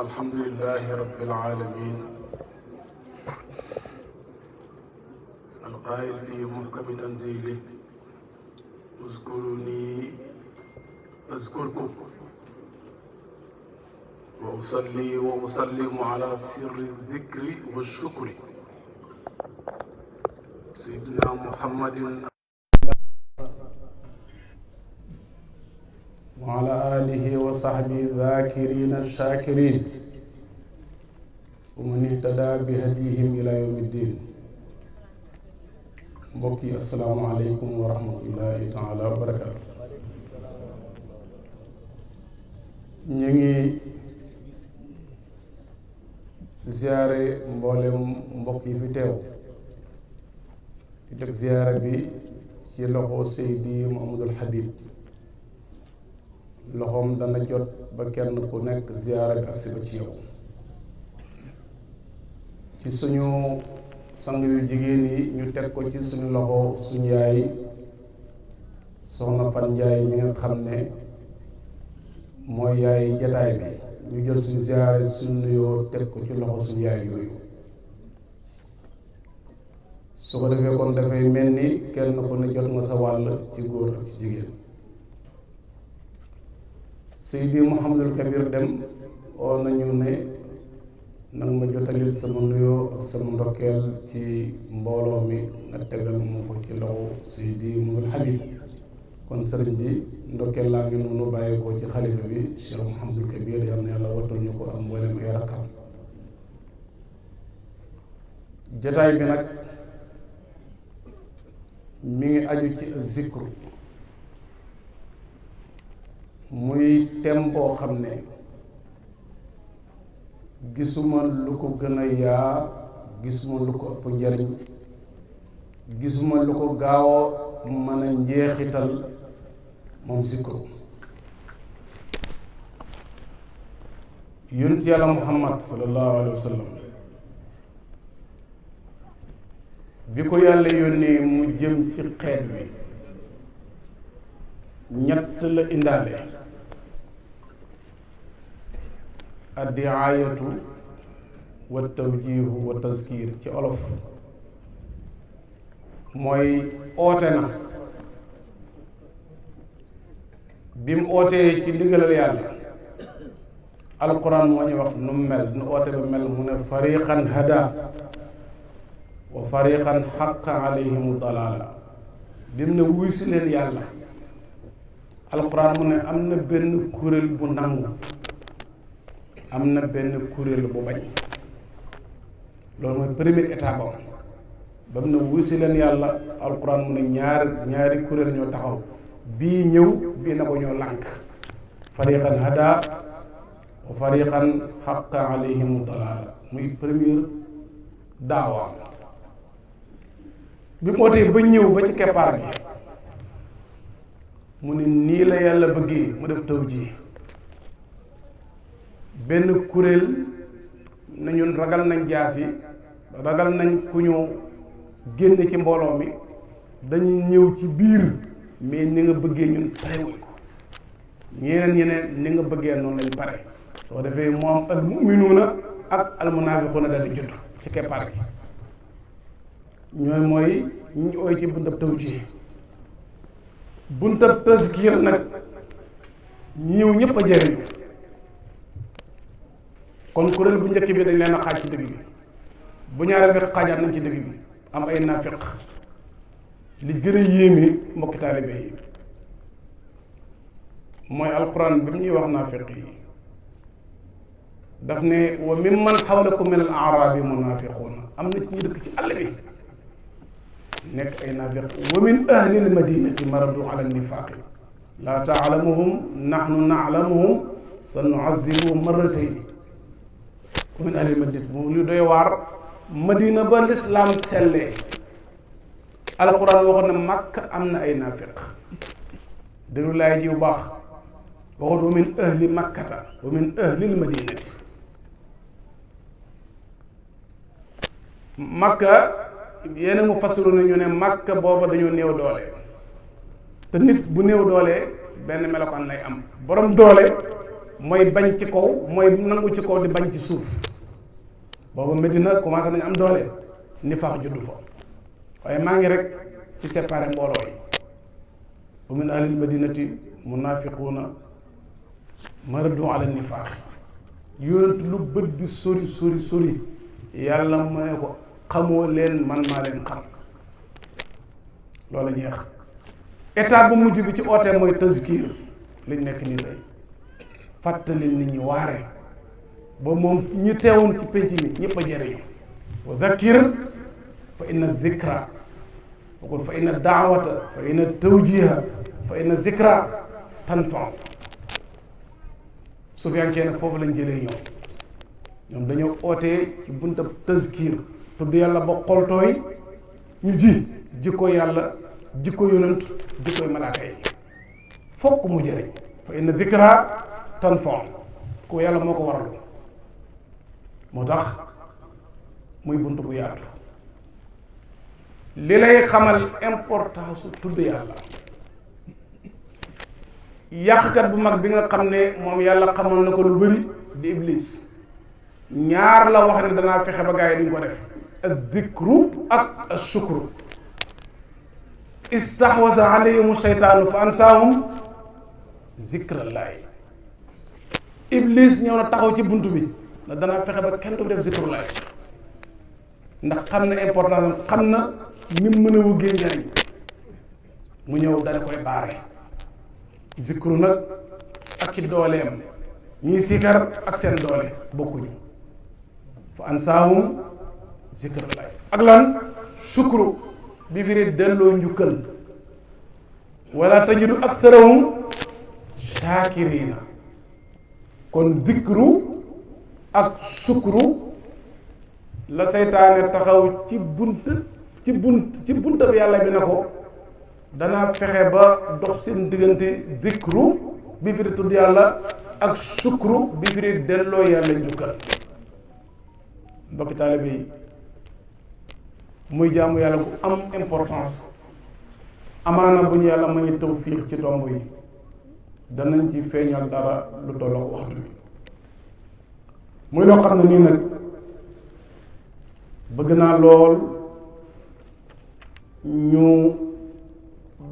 الحمد لله رب العالمين القائل في محكم تنزيله اذكروني أذكركم وأصلي وأسلم على سر الذكر والشكر سيدنا محمد وعلى آله وصحبه الذاكرين الشاكرين ومن اهتدى بهديهم إلى يوم الدين. mbokki assalaamu aleykum wa rahmatullahi taala wa barakaatu. ñu ngi ziyaare mboolem mbokk yi fi teew di teg ziyaare bi ci loxo Seydi Muhammadul Habib. loxoom dana jot ba kenn ku nekk ziyaare bi agsi ba ci yow. ci suñu sang yu jigéen yi ñu teg ko ci suñu loxo suñu yaay soxna Fan Njaay mi nga xam ne mooy yaay jataay bi ñu jël suñu ziyaare suñu nuyoo teg ko ci loxo suñu yaay yooyu. su ko defee kon dafay mel ni kenn ku ne jot nga sa wàll ci góor ak ci jigéen. Seydi Mouhamadul Kabir Dem oo nañu ne nag ma jotalil sama nuyoo ak sama ndokkeel ci mbooloo mi nga tegal mu ko ci loxo Seydi Mouhamadul Habib. kon sëriñ bi ndokkeel laa ngi noonu bàyyi ko ci xalifa bi Cheikh Mouhamadul Kabir yal na yàlla wattul ñu ko am mboolem ay rakkam. jataay bi nag mi ngi aju ci zikru muy tem boo xam ne gisuma lu ko gën a yaa gisuma lu ko ëpp njariñ gisuma lu ko gaaw a mën a njeexital moom zikru. yonent yàlla Muhammad sallallahu alayhi wa sallam bi ko yàlla yónnee mu jëm ci xeet wi ñett la indaale: addiaayatu wa tawjihu wa tazkir ci olof mooy oote na. bi mu ootee ci ndigalal yàlla alquran moo ñu wax nu mel nu oote ba mel mu ne fariqan hada wa fariqan xaqa alayhimu dalaala. bi mu ne wuy si leen yàlla alquran mu ne am na benn kuréel bu nangu am na benn kuréel bu bañ. loolu mooy première étape ba mu ne wuy si leen yàlla alquran mu ne ñaari kuréel ñoo taxaw, bii ñëw bii na ko ñoo lànk. fariqan hada wa fariqan xaqa alayhimu dalaala muy première daawa. bi mu ootee ba ñëw ba ci keppaar gi mu ne nii la yàlla bëggee mu def tawjiih. benn kuréel na ñun ragal nañ jaasi, ragal nañ ku ñu génn ci mbooloo mi, dañu ñëw ci biir mais ni nga bëggee ñun parewuñ ko. ñeneen ni nga bëggee noonu lañ pare. soo defee mu am al muminuuna ak al munaafiquuna daal di judd ci keppaar gi. ñooy mooy ñu ooy ci buntab tawjiih. buntab tazkiir nag ñëw ñëpp a jëriñu. kon kuréel bu njëkk bi dañ leen a xaaj ci dëgg bi, bu ñaareel bi xaajaat nañ ci dëgg bi am ay naafiq. li gën a yéeme mbokki taalibe yi mooy alquran bi ñuy wax naafiq yi daf ne wa mimman xawlakum min al aarabi munaafiquuna. am na ci ñu dëkk ci àll bi nekk ay naafiq. wa min ahli al madinati maradu ala nifaaqi laa taalamuhum nahnu naalamuhum sa nuazibuhum marratayni. wa min ahli al madinati moom lu doy waar. madina ba lislaam sellee alquran waxoon ne màkk am na ay naafiq. déglu laay ji bu baax waxoon wa min ahli makkata wa min ahli al madinati. makka yenn mu fasiru ne ñu ne makka booba dañoo néew doole, te nit bu néew doole benn melokaan lay am. borom doole mooy bañ ci kaw mooy nangu ci kaw di bañ ci suuf booba Medina commencé nañ am doole nifaax juddu fa waaye maa ngi rek ci séparé mbooloo yi wa min ahlil madinati munafiquuna maradu ala nifaax yonent lu bët bi sori yàlla mu ne ko xamoo leen man maa leen xam loola jeex état bu mujj bi ci oote mooy tazkir liñ nekk nii tey fàttali nit ñi waare ba moom ñi teewoon ci penc mi ñëpp a jëriñu wa dhakkir fa inna dhikra waqul fa inna daawata fa inna tawjiha fa inna zikra tanfa'u sufiyankee nag foofu lañ jëlee ñoom dañoo ootee ci buntab tazkir tudd yàlla ba xoltooy ñu jikko yàlla jikko yonent jikkoy malaaka yi fokk mu jëriñ fa inna dhikra tanfa'u ko yàlla moo ko waral moo tax muy bunt bu yaatu li lay xamal importance su tudd yàlla yàqkat bu mag bi nga xam ne moom yàlla xamal na ko lu bari di iblis ñaar la wax ne danaa fexe ba gaa yi duñ ko def ak zikru ak ashukru istahwaza alayhim sheytaanu fa ansaahum zikrallaahi iblis ñëw na taxaw ci bunt bi na danaa fexe ba kenn du def zikrullaahi ndax xam na importance xam na ni mu mën a wuggee njariñ mu ñëw dana koy baare zikru nag ak ci dooleem ñuy sikar ak seen doole bokkuñu fa ansaahum zikrallaahi ak lan shukru bi firi delloo njukkal wala tajidu aktharahum shaakiriina kon zikru ak shukru la seytaane taxaw ci bunt bi yàlla bi na ko danaa fexe ba dox seen diggante zikru bi firi tudd yàlla ak shukru bi firi delloo yàlla njukkal mbokki taalibe yi muy jaamu yàlla bu am importance amaana bu ñu yàlla may tawfiix ci tomb yi danañ ci feeñal dara lu tollook waxtu bi muy loo xam ne nii nag bëgg naa lool ñu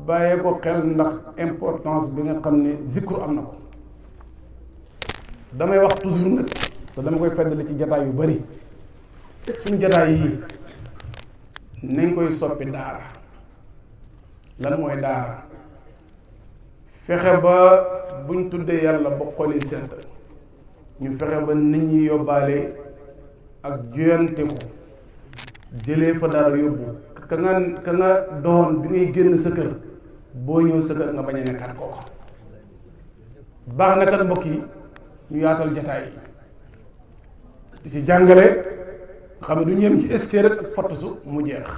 bàyyee ko xel ndax importance bi nga xam ne zikru am na ko damay wax toujours nag te dama koy feddali ci jataay yu bari suñu jataay yii nañ koy soppi daara lan mooy daara fexe ba buñ tuddee yàlla ba xoli sent ñu fexe ba nit ñi yóbbaale ak juyante ko jëlee fa dara yóbbu ka nga doon bi ngay génn sa kër boo ñëw sa kër nga bañ a nekkaat kooku baax na kat mbokk yi ñu yaatal jataay yi di ci jàngale xam ne du ñu yem ci eskee rek ak fotosu mu jeex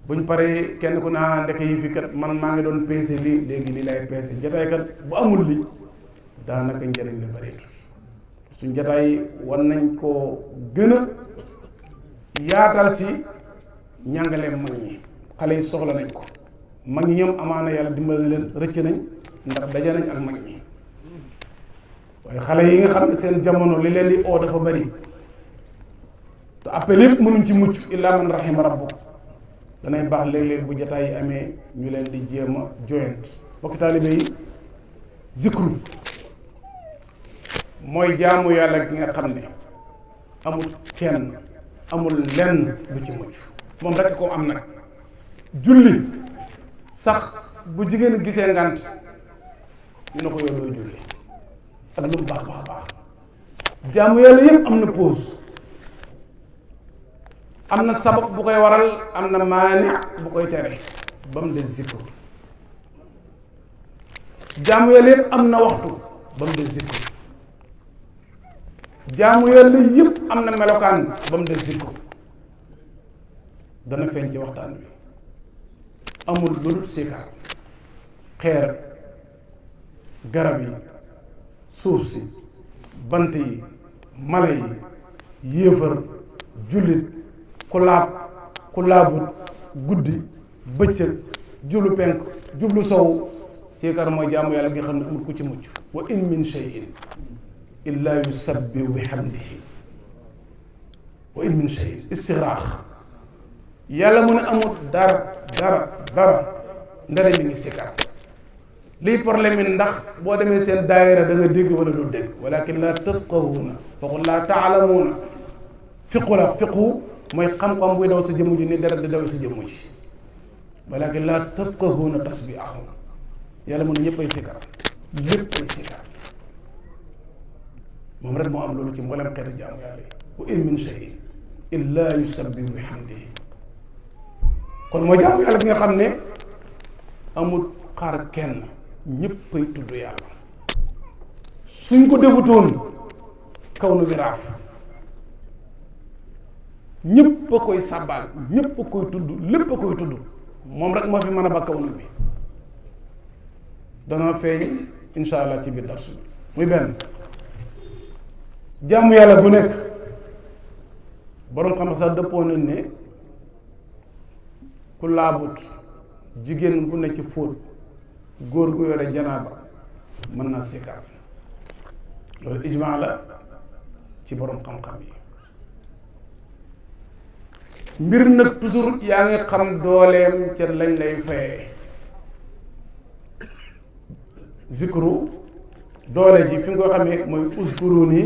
buñ paree kenn ku naa ndeke yi fi kat man maa ngi doon peese lii léegi lii lay peese jataay kat bu amul li daanaka njëriñ li bëreetul suñ jataay war nañ koo gën a yaatal ci ñàngaleem mag ñi xale yi soxla nañ ko mag ñi ñoom amaana yàlla dimbali leen rëcc nañ ndax daje nañ ak mag ñi waaye xale yi nga xam ne seen jamono li leen di oo dafa bari te appel yëpp mënuñ ci mucc illaa man rahima rabbuk danay baax léeg-léeg bu jataay yi amee ñu leen di jéem a joyant bokki taalibe yi zikru mooy jaamu yàlla gi nga xam ne amul kenn amul lenn lu ci mucc moom rekk ko am nag julli sax bu jigéen gisee ngant ñu ne ko yow looy julli ak lu mu baax jaamu yàlla yëpp am na pause am na sabab bu koy waral am na maani bu koy tere ba mu des zikru jaamu yàlla yëpp am na waxtu ba mu des zikru jaamu yàlla yëpp am na melokaan ba mu des zikru dana feeñ ci waxtaan bi amul lu dul sikar xeer garab yi suuf si bant yi mala yi yéefar jullit ku laab ku laabut guddi bëccëg jublu penk jublu sow siikar mooy jaamu yàlla gi nga xam ne amul ku ci mucc wa in min shay'in illa yusabbihu bihamdihi wa in min shay'in istixraax yàlla mu ne amul dara ndare mi ngi siikar lii problème yi ndax boo demee seen daayira da nga dégg wala du dégg walakin la tafqahuuna faqul la taalamuuna fiqu mooy xam-xam buy daw sa jëmm ji ni deret di daw sa jëmm ji walakin la tafqahuuna tasbiihahum yàlla mu ne ñëpp ay siikar lépp ay siikar moom rek moo am loolu ci mboolem xeeti jaamu yàlla yi wa in min shay'in illa yusabbihu bihamdihi kon moo jaamu yàlla bi nga xam ne amul xaar kenn ñëpp ay tudd yàlla suñ ko defutoon kaw nu bi raaf ñëpp a koy sàbbaal ñëpp a koy tudd lépp a koy tudd moom rek moo fi mën a ba kaw nu bi dana feeñ insha allah ci biir darsu bi muy benn jaamu yàlla bu nekk boroom xam sax dëppoo nañ ne ku laabut jigéen bu ne ci fóot góor gu yore janaaba mën naa sikkar loolu ijmaa la ci boroom xam-xam yi mbir nag toujours yaa ngi xam dooleem ca lañ lay fayee zikru doole ji fi nga ko xamee mooy uzkuruni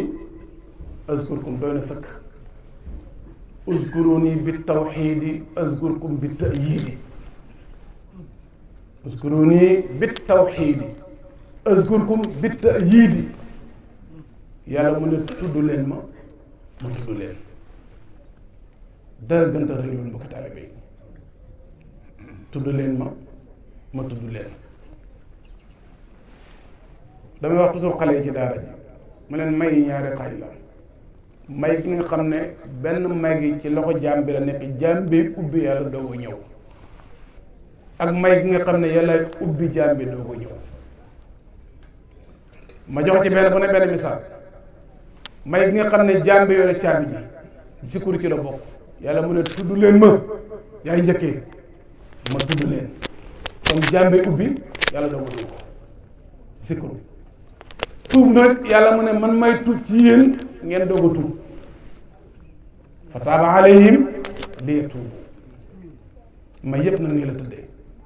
azkurkum doy na sëkk uzkuruni bi tawxiidi azkurkum bi ta'yiidi uzkuruni bi tawxiidi azkurkum bi ta'yiidi yàlla mu ne tudd leen ma tudd leen dara gënta rëy loolu mbokki taalibe yi tudd leen ma tudd leen damay wax toujours xale yi ci daara ji ma leen may yi ñaari xaaj la may gi nga xam ne benn may gi ci loxo jaam bi la nekk jaam bi ubbi yàlla doo ko ñëw ak may gi nga xam ne yàlla ubbi jaam bi doo ko ñëw ma jox ci benn bu ne benn misaal may gi nga xam ne jaam bi yore caabi ji zikru ci la bokk yàlla mu ne tudd leen ma yaay njëkkee ma tudd leen comme jaam bi ubbi yàlla doo ko dugg zikru tuub nag yàlla mu ne man may tuub ci yéen ngeen doog a tuub fa taaba alayhim li yatuubu may yëpp nag nii la tëddee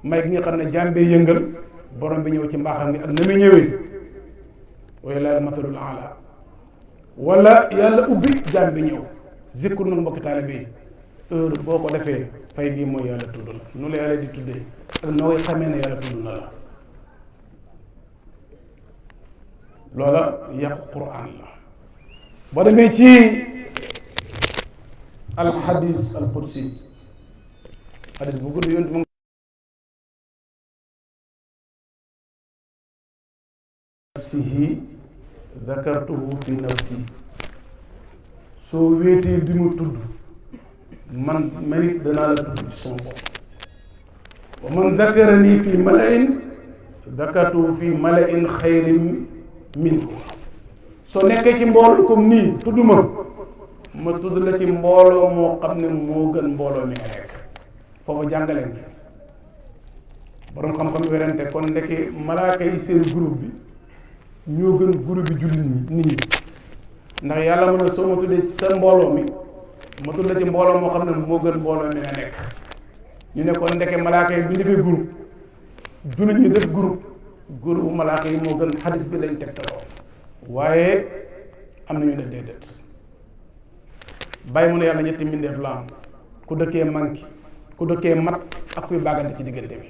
may gi nga xam ne jaam bee yëngal borom bi ñëw ci mbaaxam gi ak na muy ñëwee wa lillaahi masalul aala wala yàlla ubbi jaam bi ñëw zikru nag mbokki taalibe bi heure boo ko defee fay gi mooy yàlla tudd la nu la yàlla di tuddee ak noo koy xamee ne yàlla tudd na la loola yàqu quraan la boo demee ci alxadis alqudsi xadis bu gudd yoon moom nafsihi dakartuhu fi nafsi soo wéetee di ma tudd man manit danaa la tudd ci sama bopp wa man dakarani fi malain dakartuhu fi malain xayrin min soo nekkee ci mbooloo comme nii tudd ma tudd la ci mbooloo moo xam ne moo gën mbooloo mi nga nekk foofu jàngaleen fi borom xam-xam werante kon ndeke malaaka yi seen groupe bi ñoo gën groupe bi jullit ñi nit ñi ndax yàlla mën na soo ma tuddee ci sa mbooloo mi ma tudd la ci mbooloo moo xam ne moo gën mbooloo mi nga nekk ñu ne kon ndeke malaaka yi bi ñu defee groupe jullit ñi def groupe bu malaaka yi moo gën xadis bi lañ tegtaloo waaye am na ñu ne déedéet bàyyi mu ne yàlla ñetti mbindeef la am ku dëkkee manki ku dëkkee mat ak kuy bàggante ci diggante bi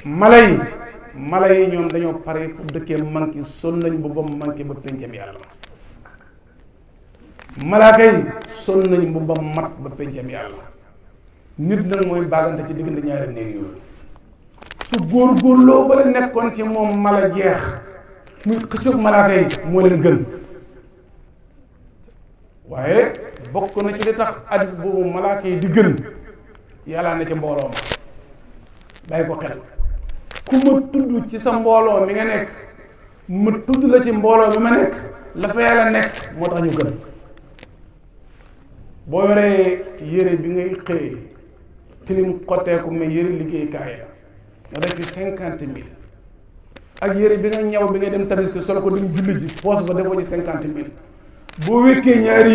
mala yi ñoom dañoo pare ku dëkkee manki sol nañ bu bam manki ba péncam yàlla malaaka yi sol nañ bu bam mat ba péncam yàlla nit nag mooy bàggante ci diggante ñaari néeg yooyu su góor-góorloo ba la nekkoon ci moom mala jeex muy xëccoog malaaka yi moo leen gën waaye bokk na ci li tax hadis boobu malaaka yi di gën yàlla na ci mbooloo ma bàyyi ko xel ku ma tudd ci sa mbooloo mi nga nekk ma tudd la ci mbooloo mi ma nekk la fa yàlla nekk moo tax ñu gën boo yoree yére bi ngay xëyee tilim xotteeku mais yére liggéeykaay la nga def ci 50 000 ak yére bi nga ñaw bi nga dem tabaski sol ko dem julli ji poos ba defoo ci 50 000 boo wékkee ñaari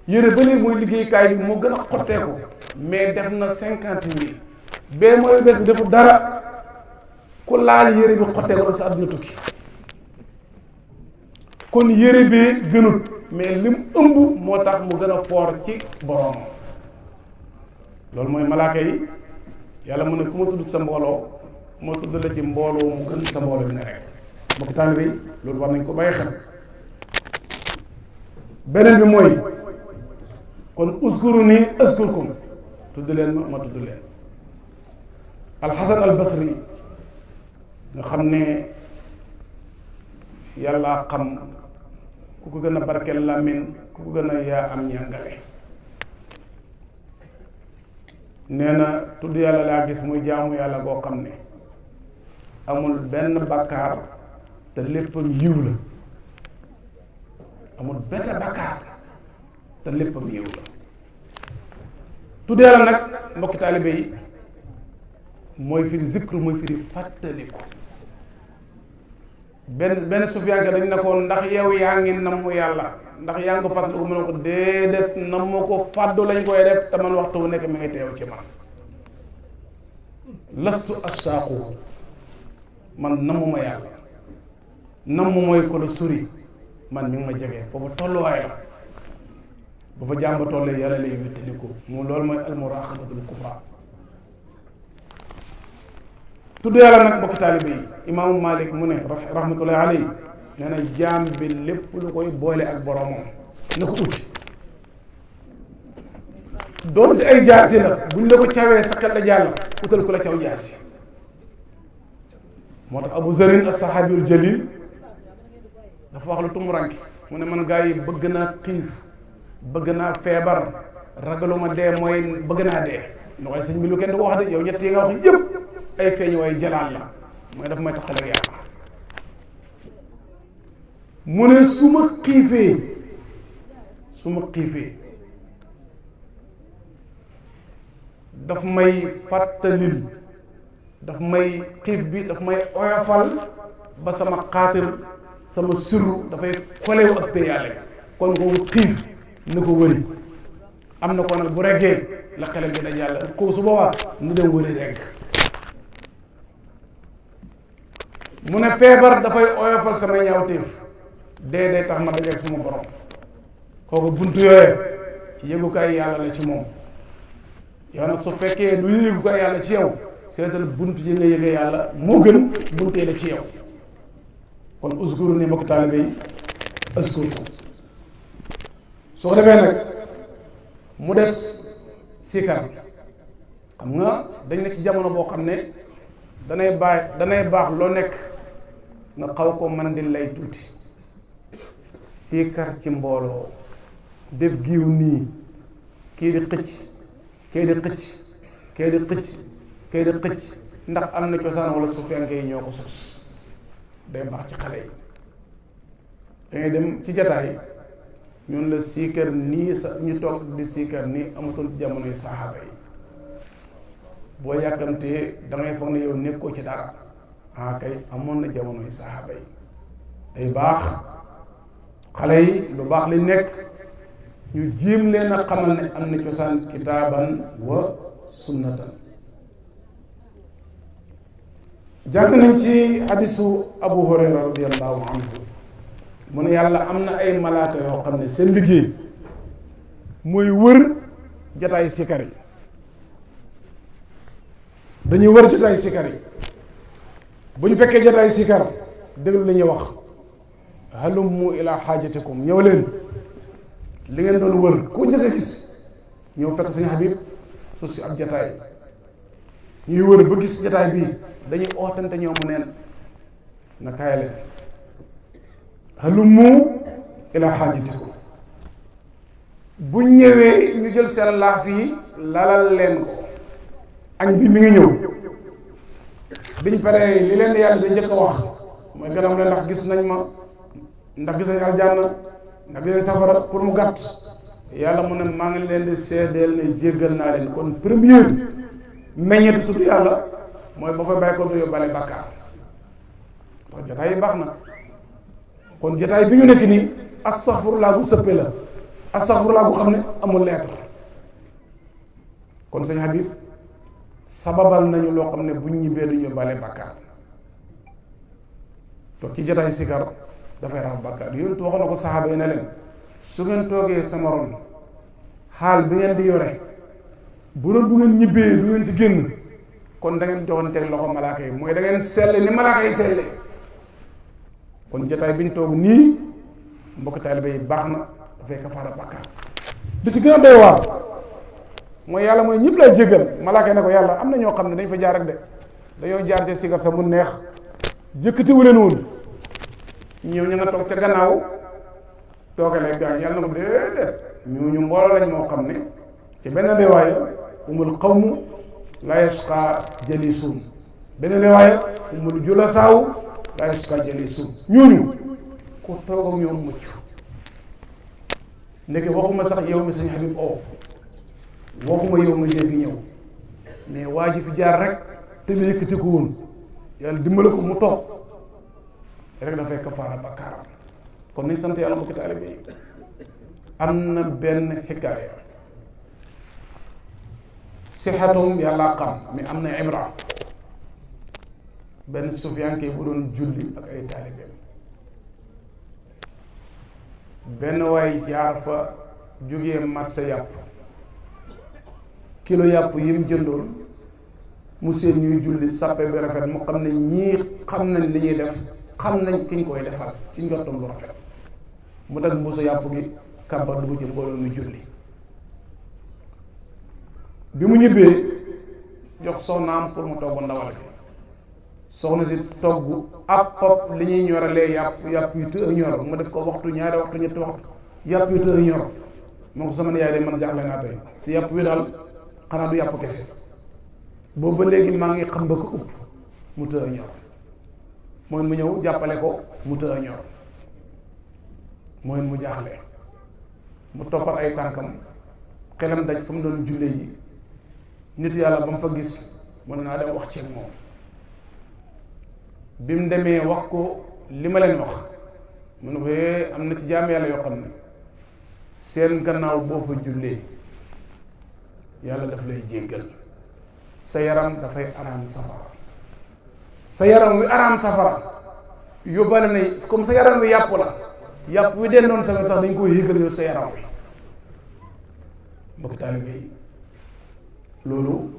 yére ba léegi mooy liggéeykaay bi moo gën a xotteeku mais def na 50 000 bee mooy bés bi defu dara ku laal yére bi xotteeku sa àdduna tukki kon yére bi gënut mais lim ëmb moo tax mu gën a foor ci borom loolu mooy malaaka yi yàlla mu ne ku ma tudd sa mbooloo moo tudd la ci mbooloo mu gën sa mbooloo bi nga nekk mbokk taalibe yi loolu war nañ ko bàyyi xel beneen bi mooy kon uskuruni askurkum tudd leen ma tudd leen alxasan albasri nga xam ne yàlla xam ku ko gën a barkeel làmmiñ ku ko gën a yaa am ñàngale nee na tudd yàlla laa gis muy jaamu yàlla boo xam ne amul benn bakkaar te léppam yiw la amul benn bakkaar te léppam yiw la tudd yàlla nag mbokki taalibe yi mooy firi zikru mooy firi fàttaliku benn sufiyanke dañ ne ko ndax yow yaa ngi namm yàlla ndax yaa ngi ko fàttaliku mu ne ko déedéet namm ko fàddu lañ koy def te man waxtu wu nekk mi ngi teew ci man lastu astaaku man nammuma yàlla namm mooy ko la suri man mi ngi ma jege foofu tolluwaay la bu fa jàmba tollee yàlla lay wéttaliku moom loolu mooy almuraqabatul kubra tudd yàlla nag bokki taalibe yi imaamu Malik mu ne rahmatullahi alayhi nee na jaam bi lépp lu koy boole ak boromam na ko uti doonte ay jaasi la buñ la ko cawee sa xel la jàll utal ku la caw jaasi moo tax Abu Zarin as-sahaabiyul jalil dafa wax lu tumuranke mu ne man gaa yi bëgg naa xiif bëgg naa feebar ragaluma dee mooy bëgg naa dee lu koy sëñ bi lu kenn du ko wax de yow ñett yi nga wax yëpp ay feeñ waaye jalaal la mooy daf may taxal ak yàlla mu ne su ma xiifee daf may fàttalil daf may xiif bi daf may oyofal ba sama xaatir sama sirru dafay kolewu ak pay yàlla kon ko xiif na ko wëri am na ko nag bu reggee la xelam bi daj yàlla ko su boobaa nu dem wëri regg mu ne feebar dafay oyofal sama ñaawteef dee tax ma dajeek suma borom kooku buntu yooyee yëgukaay yàlla la ci moom yow nag su fekkee du yëgukaay yàlla ci yow seetal buntu yi nga yëgee yàlla moo gën buntee la ci yow kon uskuru ni mbokk taalibe yi uskuru soo ko defee nag mu des sikar xam nga dañ ne ci jamono boo xam ne danay baax loo nekk nga xaw ko man di lay tuuti sikar ci mbooloo def giiw nii kii di xëcc kii di xëcc kii di xëcc kii di xëcc ndax am na cosaan wala su fenkee ñoo ko sos day baax ci xale yi dangay dem ci jataay ñun la siikar nii sa ñu toog di siikar nii amatoon ci jamonoy saxaaba yi boo yàkkamtee dangay foog ne yow nekkoo ci dara kay amoon na jamonoy saxaaba yi day baax xale yi lu baax li nekk ñu jéem leen a xamal ne am na cosaan kitaaban wa sunnatan jàng nañ ci hadisu Abu Hurayra radiyallahu anhu mu ne yàlla am na ay malaaka yoo xam ne seen liggéey mooy wër jataay sikar yi dañuy wër jataay sikar yi bu ñu fekkee jataay sikar déglu li ñuy wax halummu ila xaajatikum ñëw leen li ngeen doon wër ku njëkk a gis ñëw fekk Sëñ Habib su si ab jataay ñuy wër ba gis jataay bii dañuy ootante ñoomu neen na kaay leen halummu ila xaajatikum bu ñëwee ñu jël seen laaf yi lalal leen ko añ bi mi ngi ñëw biñ paree li leen yàlla da njëkk a wax mooy gannaaw leen ndax gis nañ ma ndax gis nañ aljanna ndax gis nañ safara pour mu gàtt yàlla mu ne maa ngi leen di seedeel ne jéggal naa leen kon première meññeeti tudd yàlla mooy ba fa bàyyi ko du yóbbaale bàkkaar kon jotaay yi baax na kon jotaay bi ñu nekk nii astaghfirullah gu sëppe la astaghfirullah gu xam ne amul lettre kon sëñ Habib sababal nañu loo xam ne buñ ñibbee du yóbbaale bàkkaar toog ci jotaay sikar dafay rax bàkkaar yonent wax na ko saxaaba yi ne leen su ngeen toogee sama ron xaal bi ngeen di yore bu doon bu ngeen ñibbee du ngeen ci génn kon da ngeen joxanteeg loxo malaaka yi mooy da ngeen selle ni malaaka yi selle kon jotaay bi ñu toog nii mbokk taalibe yi baax na dafay kafaara bàkkaar bi si gën a doy waar mooy yàlla mooy ñëpp lay jéggal malaaka yi ne ko yàlla am na ñoo xam ne dañ fa jaar rek de dañoo jaar te sigar sa mu neex yëkkatiwu leen woon ñëw ñu nga toog ca gannaaw toogale gaañ yàlla na ko déedéet ñu mbooloo lañ moo xam ne ci benn riwaaya umul qawmu la yashqa jalisuun benn riwaaya umul julasaaw la yashqa jalisuun ñooñu ku toog ak ñoom mucc ndeke waxuma sax yow mi sëñ Habib waxuma yow ma dégg ñëw mais waa ji fi jaar rek te la yëkkati ko woon yàlla dimbale ko mu toog rek dafay kafaara bakkaaram kon nañ sant yàlla mbokki taalibe yi am na benn xikaaya sixatum yàlla xam mais am na ibra benn sufiyanke bu doon julli ak ay taalibeem benn waay jaar fa jógee marché yàpp kilo yàpp yi mu jëndoon mu seen ñuy julli sàppe bi rafet mu xam ne ñii xam nañ li ñuy def xam nañ ki ñu koy defal ci njottam lu rafet mu dagg mbuusu yàpp gi kàmbar dugg ci mbooloo mi julli bi mu ñibbee jox soxnaam pour mu togg ndawal gi soxna si togg ab pop li ñuy ñoralee yàpp yu të ñor mu def ko waxtu ñaari waxtu ñetti waxtu yàpp yu të ñor moo ko sama ne yaay de man jaaxle naa tey si yàpp wi daal xanaa du yàpp kese boobu ba léegi maa ngi xam ba ko upp mu të ñor mooy mu ñëw jàppale ko mu të ñor mooy mu jaaxle mu toppal ay tànkam xelam daj fa mu doon jullee ji nit yàlla ba mu fa gis mën naa dem wax ceeb moom bi mu demee wax ko li ma leen wax mu ne ko am na ci jaam yàlla yoo xam ne seen gannaaw boo fa jullee yàlla daf lay jéggal sa yaram dafay araam safara sa yaram wi araam safara yóbbaale na comme sa yaram wi yàpp la yàpp wi den doon sax dañ koy yëgal yow sa yaram wi mbokk taalibe yi loolu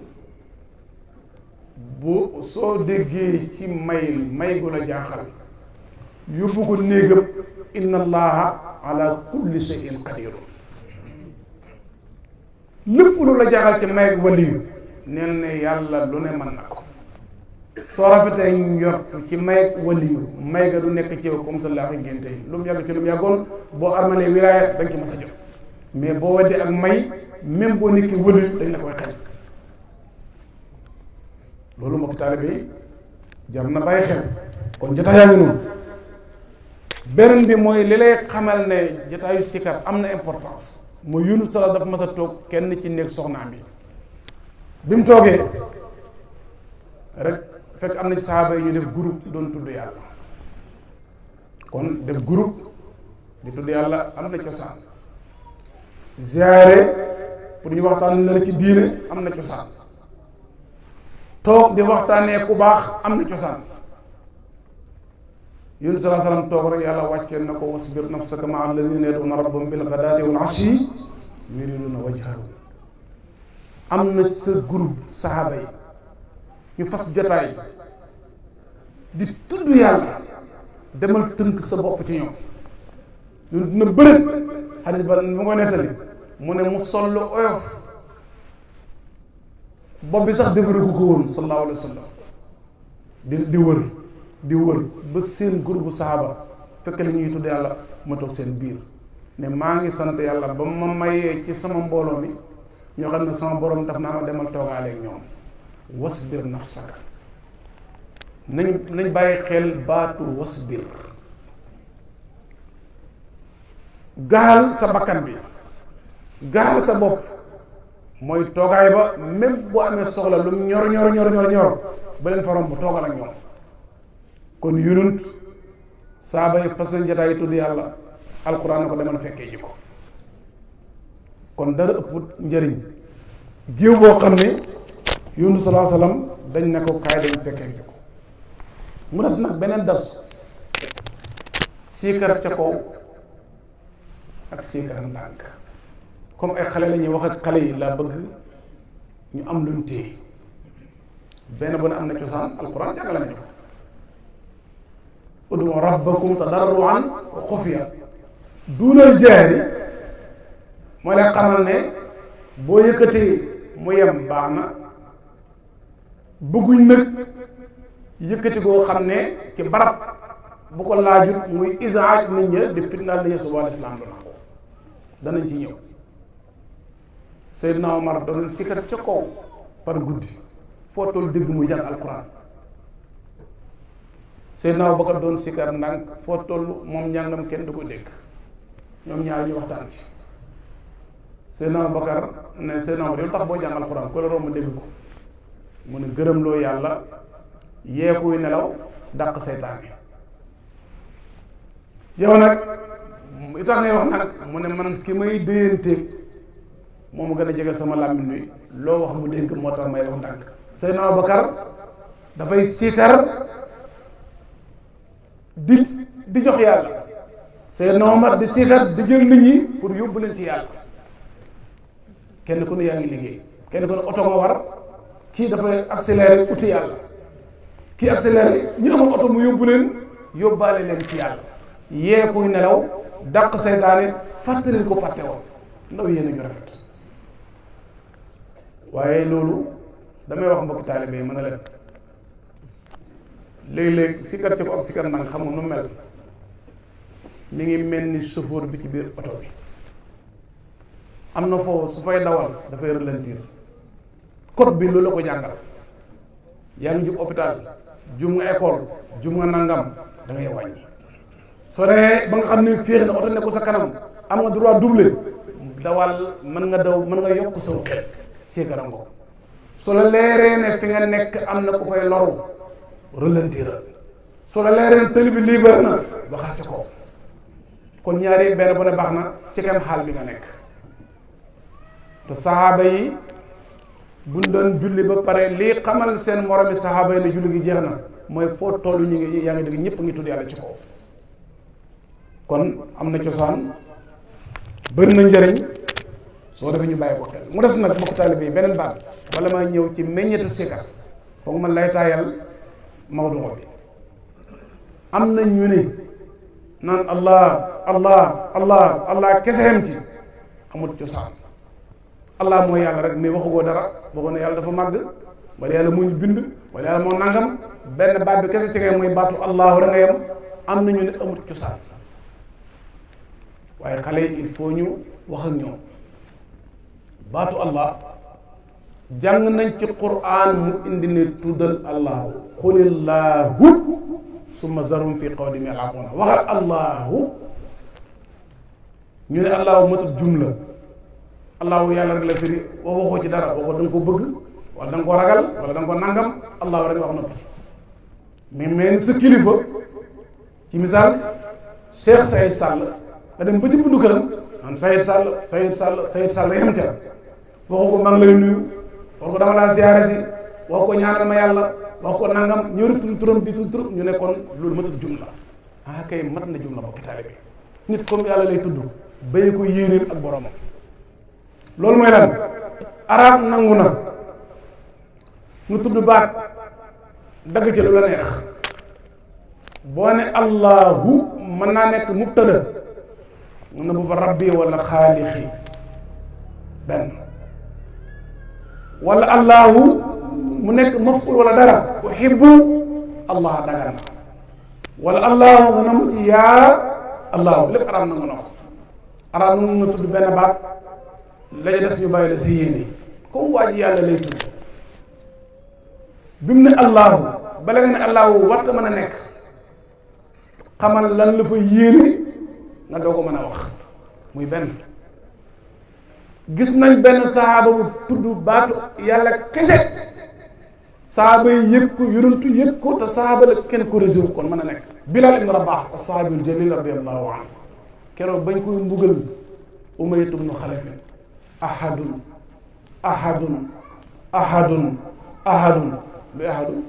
bu soo déggee ci may gu la jaaxal yóbbu ko néegam inna allaha ala kulli shay'in qadirun lépp lu la jaaxal ci may waliyu neen ne yàlla lu ne mën na ko soo rafetee njort ci may waliyu may ga du nekk ci yow comme ça laa ko ngénte yi lu mu yàgg ci lu mu yàggoon boo armalee wilaaya da nga ci mas a jot mais boo weddee ak may même boo nekkee waliyu dañ la koy xel loolu mbokk taalibe yi jar na bàyyi xel kon jotaay yaa ngi noonu beneen bi mooy li lay xamal ne jotaayu sikar am na importance mooy Yunus sala dafa mas a toog kenn ci néeg soxnaam bi mu toogee rek fekk am na ci sahaaba yi ñu def groupe doon tudd yàlla kon def groupe di tudd yàlla am na cosaan ziyaare pour ñu waxtaan la ci diine am na cosaan toog di waxtaanee ku baax am na cosaan Yunus sallallahu alayhi wasallam toog rek yàlla wàccee na ko wasbir nafsaka ma'a alladhina yad'una rabbahum bil ghadaati wal 'ashiyyi yuriduna wajhahu am na sa groupe saxaaba yi ñu fas jotaay di tudd yàlla demal tënk sa bopp ci ñoom ñun dina bërët xadis ba mu koy nettali mu ne mu sol lu oyof bopp bi sax defaru ko woon sallallahu alayhi wa sallam di wër ba seen groupe saxaaba fekk li ñuy tudd yàlla ma toog seen biir ne maa ngi sant yàlla ba ma mayee ci sama mbooloo mi ñoo xam ne sama borom daf naa ma demal toogaaleeg ñoom wasbir nafsaka nañ bàyyi xel baatu wasbir gaal sa bakkan bi gaal sa bopp mooy toogaay ba même boo amee soxla lu ñor ba leen fa romb toogal ak ñoom. kon yonent saaba yi fas seen jotaay tudd yàlla alquran na ko demal fekkee ji ko kon dara ëpp njëriñ géew boo xam ne yonent sallallahu alayhi wasallam dañ ne ko kaay dañ fekkee ji ko mu des nag beneen dars siikar ca kaw ak siikar ndànk comme ay xale la ñuy wax ak xale yi laa bëgg ñu am luñ téye benn bu ne am na cosaan alquran jàngale nañu ko ud'u rabbakum tadarruan wa xufiya duunal jahri mooy la xamal ne boo yëkkatee mu yem baax na bëgguñ nag yëkkati koo xam ne ci barab bu ko laajut muy isaaj nit ña di fitnaal nit ña suba lislaam du nangu danañ ci ñëw Seydina Omar doon sikkat ca kaw par guddi foo toll dégg muy jàng alquran Seydina Abubakar doon sikkar ndànk foo toll moom njàngam kenn du ko dégg ñoom ñaar ñu waxtaan ci Seydina Abubakar ne Seydina Omar yow tax boo jàng alquran ku la romb dégg ko mu ne gërëm loo yàlla yeekuy nelaw dàq seytaane yow nag li tax ngay wax nag mu ne man ki may déyanteeg moom gën a jege sama làmmiñ wi loo wax mu dégg moo tax may wax ndànk Seydina Abubakar dafay siikar di jox yàlla Seydina Omar di siikar di jël nit ñi pour yóbbu leen ci yàlla kenn ku ne yaa ngi liggéey kenn ku ne oto nga war kii dafay accéléré uti yàlla kii accéléré ñu amul oto mu yóbbu leen yóbbaale leen ci yàlla yee kuy nelaw dàq seytaane fàttali ko fàtte woon ndaw yéen a ñu rafet waaye loolu damay wax mbokki taalibe yi mën na leen léeg-léeg sikkar ci ko ak sikkar nang xamul nu mel mi ngi mel ni chauffeur bi ci biir oto bi am na foofu su fay dawal dafay ralentir code bi loolu la ko jàngal yaa ngi jub hôpital jum nga école jum nga nangam da ngay wàññi soo dee ba nga xam ne féex na oto nekku sa kanam am nga droit doubler dawal mën nga daw mën nga yokk saw xel siikarango su la leeree ne fi nga nekk am na ku fay loru ralentiral su la leeree ne tëli bi libre na waxaat ci kaw kon ñaari benn bu ne baax na ci kem xaal bi nga nekk te saxaaba yi buñ doon julli ba pare lii xamal seen moromi saxaaba yi ne julli gi jeex na mooy foo tollu ñu ngi yaa ngi dégg ñëpp ngi tudd yàlla ci kaw kon am na cosaan bëri na njëriñ soo defee ñu bàyyi ko xel mu des nag mbokk taalibe yi beneen baat wala maa ñëw ci meññetu sikar foog man lay taayal mawdu bi am na ñu ne naan allah allah allah allah kese xem ci amut cosaan allah mooy yàlla rek mais waxugoo dara waxoo ne yàlla dafa màgg wala yàlla moo ñu bind wala yàlla moo nangam benn baat bi kese ci ngay mooy baatu allahu rek nga yem am na ñu ne amut cosaan waaye xale yi il faut ñu wax ak ñoom baatu allah jàng nañ ci quraan mu indi ne tuddal allahu qulillahu summa zarum fi qawlihim yal'abuna waxal allahu ñu ne allahu matul jumla allahu yàlla rek la firi waxoo ci dara waxoo da nga ko bëgg wala da nga ko ragal wala da nga ko nangam allahu rek wax na tuuti mais sa kilifa ci misaal Cheikh Sayid Sall nga dem ba ci bundu këram man Sayid Sall yem ca waxu ko maa ngi lay nuyu wax ko dama laa ziyaare si wax ko ñaanal ma yàlla wax ko nangam ñëw rek turam bi turam ñu ne kon loolu matul jumla ah kay mat na jumla bokk taalibe bi nit comme yàlla lay tudd béy ko yéenéem ak boromam loolu mooy lan arab nangu na mu tudd baat dagg ci lu la neex boo ne allahu mën naa nekk mubtada mun na bu fa rabbi wala xaalixi benn wala allahu mu nekk maful wala dara uhibbu allah dagan na wala allahu nga na mu ci yaa allahu lépp arab nangu na ko arab nangu na tudd benn baat la ca def ñu bàyyi la sa yéene comme waa ji yàlla lay tudd bi mu ne allahu bala nga ne allahu warta mën a nekk xamal lan la fa yéene nga doo ko mën a wax muy benn gis nañ benn sahaaba bu tudd baatu yàlla kese saaba yi yëg ko yonentu yëg ko te saaba la kenn ko réseau kon mën a nekk. Bilal ibn Rabah as-sahaabiyul jalil radiyallahu anhu keroog bañ koy mbugal Umayya ibn Xalaf ahadun ahadun ahadun ahadun luy ahadun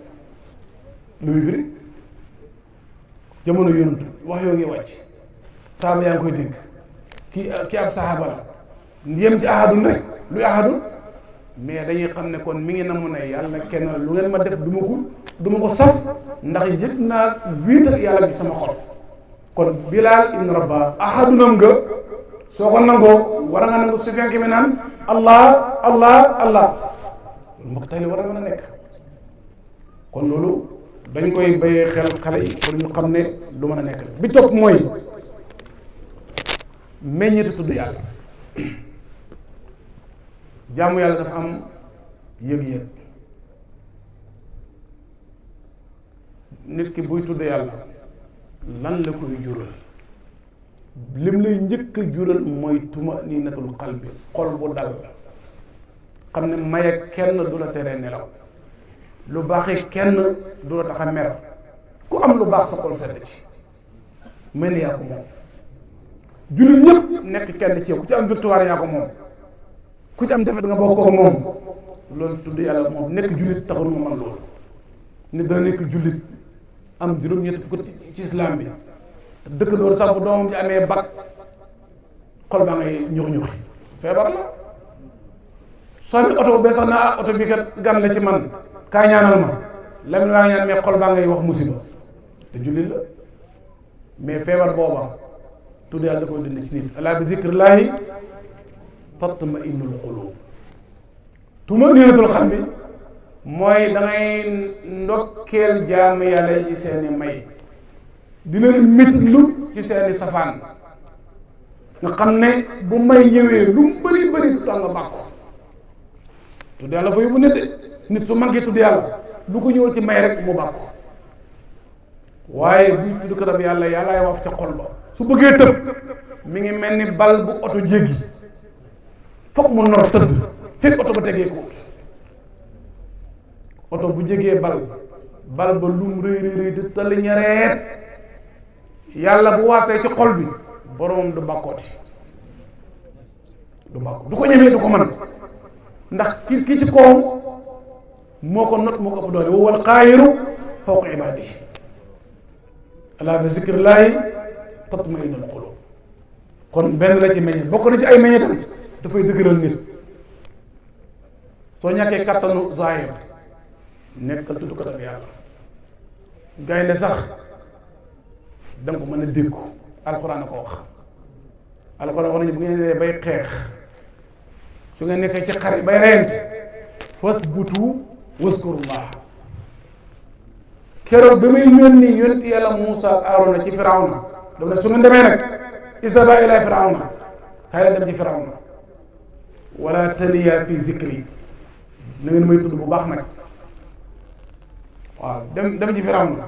luy firi jamono yonentu wax yoo ngi wàcc saaba yaa ngi koy dégg kii ab sahaaba la yem ci ahadun rek luy ahadun mais dañuy xam ne kon mi ngi namu ne yàlla kenn lu ngeen ma def du ma ko saf ndax yëg naa wiital yàlla bi sama xol kon Bilal ibn Rabah ahadunam nga soo ko nangoo war a nga nangu Sufyaan ki mi naan allah allah allah loolu mbokk tey li war a mën a nekk kon loolu dañ koy bàyyee xel xale yi pour ñu xam ne lu mën a nekk bi topp mooy meññeeti tudd yàlla jaamu yàlla dafa am yëg-yëg nit ki buy tudd yàlla lan la koy jural lim lay njëkk a jural mooy tumaninatul qalbi xol bu dal xam ne maye kenn du la teree nelaw lu baaxee kenn du la tax a mer ku am lu baax sa xol sedd ci mel ni yaa ko moom jullit ñëpp nekk kenn ci yow ku ci am victoire yaa ko moom ku ci am defet nga bokk ak moom loolu tudd yàlla moom nekk jullit taxul mu man loolu nit dana nekk jullit am juróom-ñetti fukk ci islam bi dëkk loolu sax bu doomam ji amee bac xol baa ngay ñux-ñuxi feebar la soo amee oto bu bees sax naa oto bi kat gan la ci man kaa ñaanal ma la mu waa ñaan mais xol baa ngay wax musiba te jullit la mais feebar booba tudd yàlla da koy dindi ci nit alaa bi zikrillaahi tatma'innul quluub tumaninatul qalbi mooy da ngay ndokkeel jaamu yàlla yi ci seeni may di leen métitlu ci seeni safaan nga xam ne bu may ñëwee lu mu bëri bëri du tax nga bàkku tudd yàlla fa yóbbu nit de nit su manqué tudd yàlla lu ko ñëwal ci may rek mu bàkku waaye buy tudd katam yàlla yàllaay waf ca xol ba su bëggee tëb mi ngi mel ni bal bu oto jéggi foog mu nor tëdd fekk oto ba tegee ko oto bu jegee bal ba lum rëy rëy di tali ñareet yàlla bu waatee ci xol bi boroom du bàkkooti du bàkko du ko ñemee du ko mën ndax ki ci kawam moo ko not moo ko ëpp doole wa huwal qaahiru fawqa ibaadihi alaa bi zikrillaahi tatma'innul quluub kon benn la ci meññe bokk na ci ay meññetam dafay dëgëral nit soo ñàkkee kattanu zaahir nekkal tudd ko ak yàlla gaynde sax danga ko mën a dékku alxuraan a ko wax alxuraan wax nañu bu ngeen dee bay xeex su ngeen nekkee ci xare bay reyante fasbutu waskurullah keroog bi muy yónni yàlla Muusa ak Aarona ci Firawna daf ne su ngeen demee nag izhabaa ilaa Firawna kaay la dem ci Firawna wala taniya fi zikri na ngeen may tudd bu baax nag waaw dem ci Firawna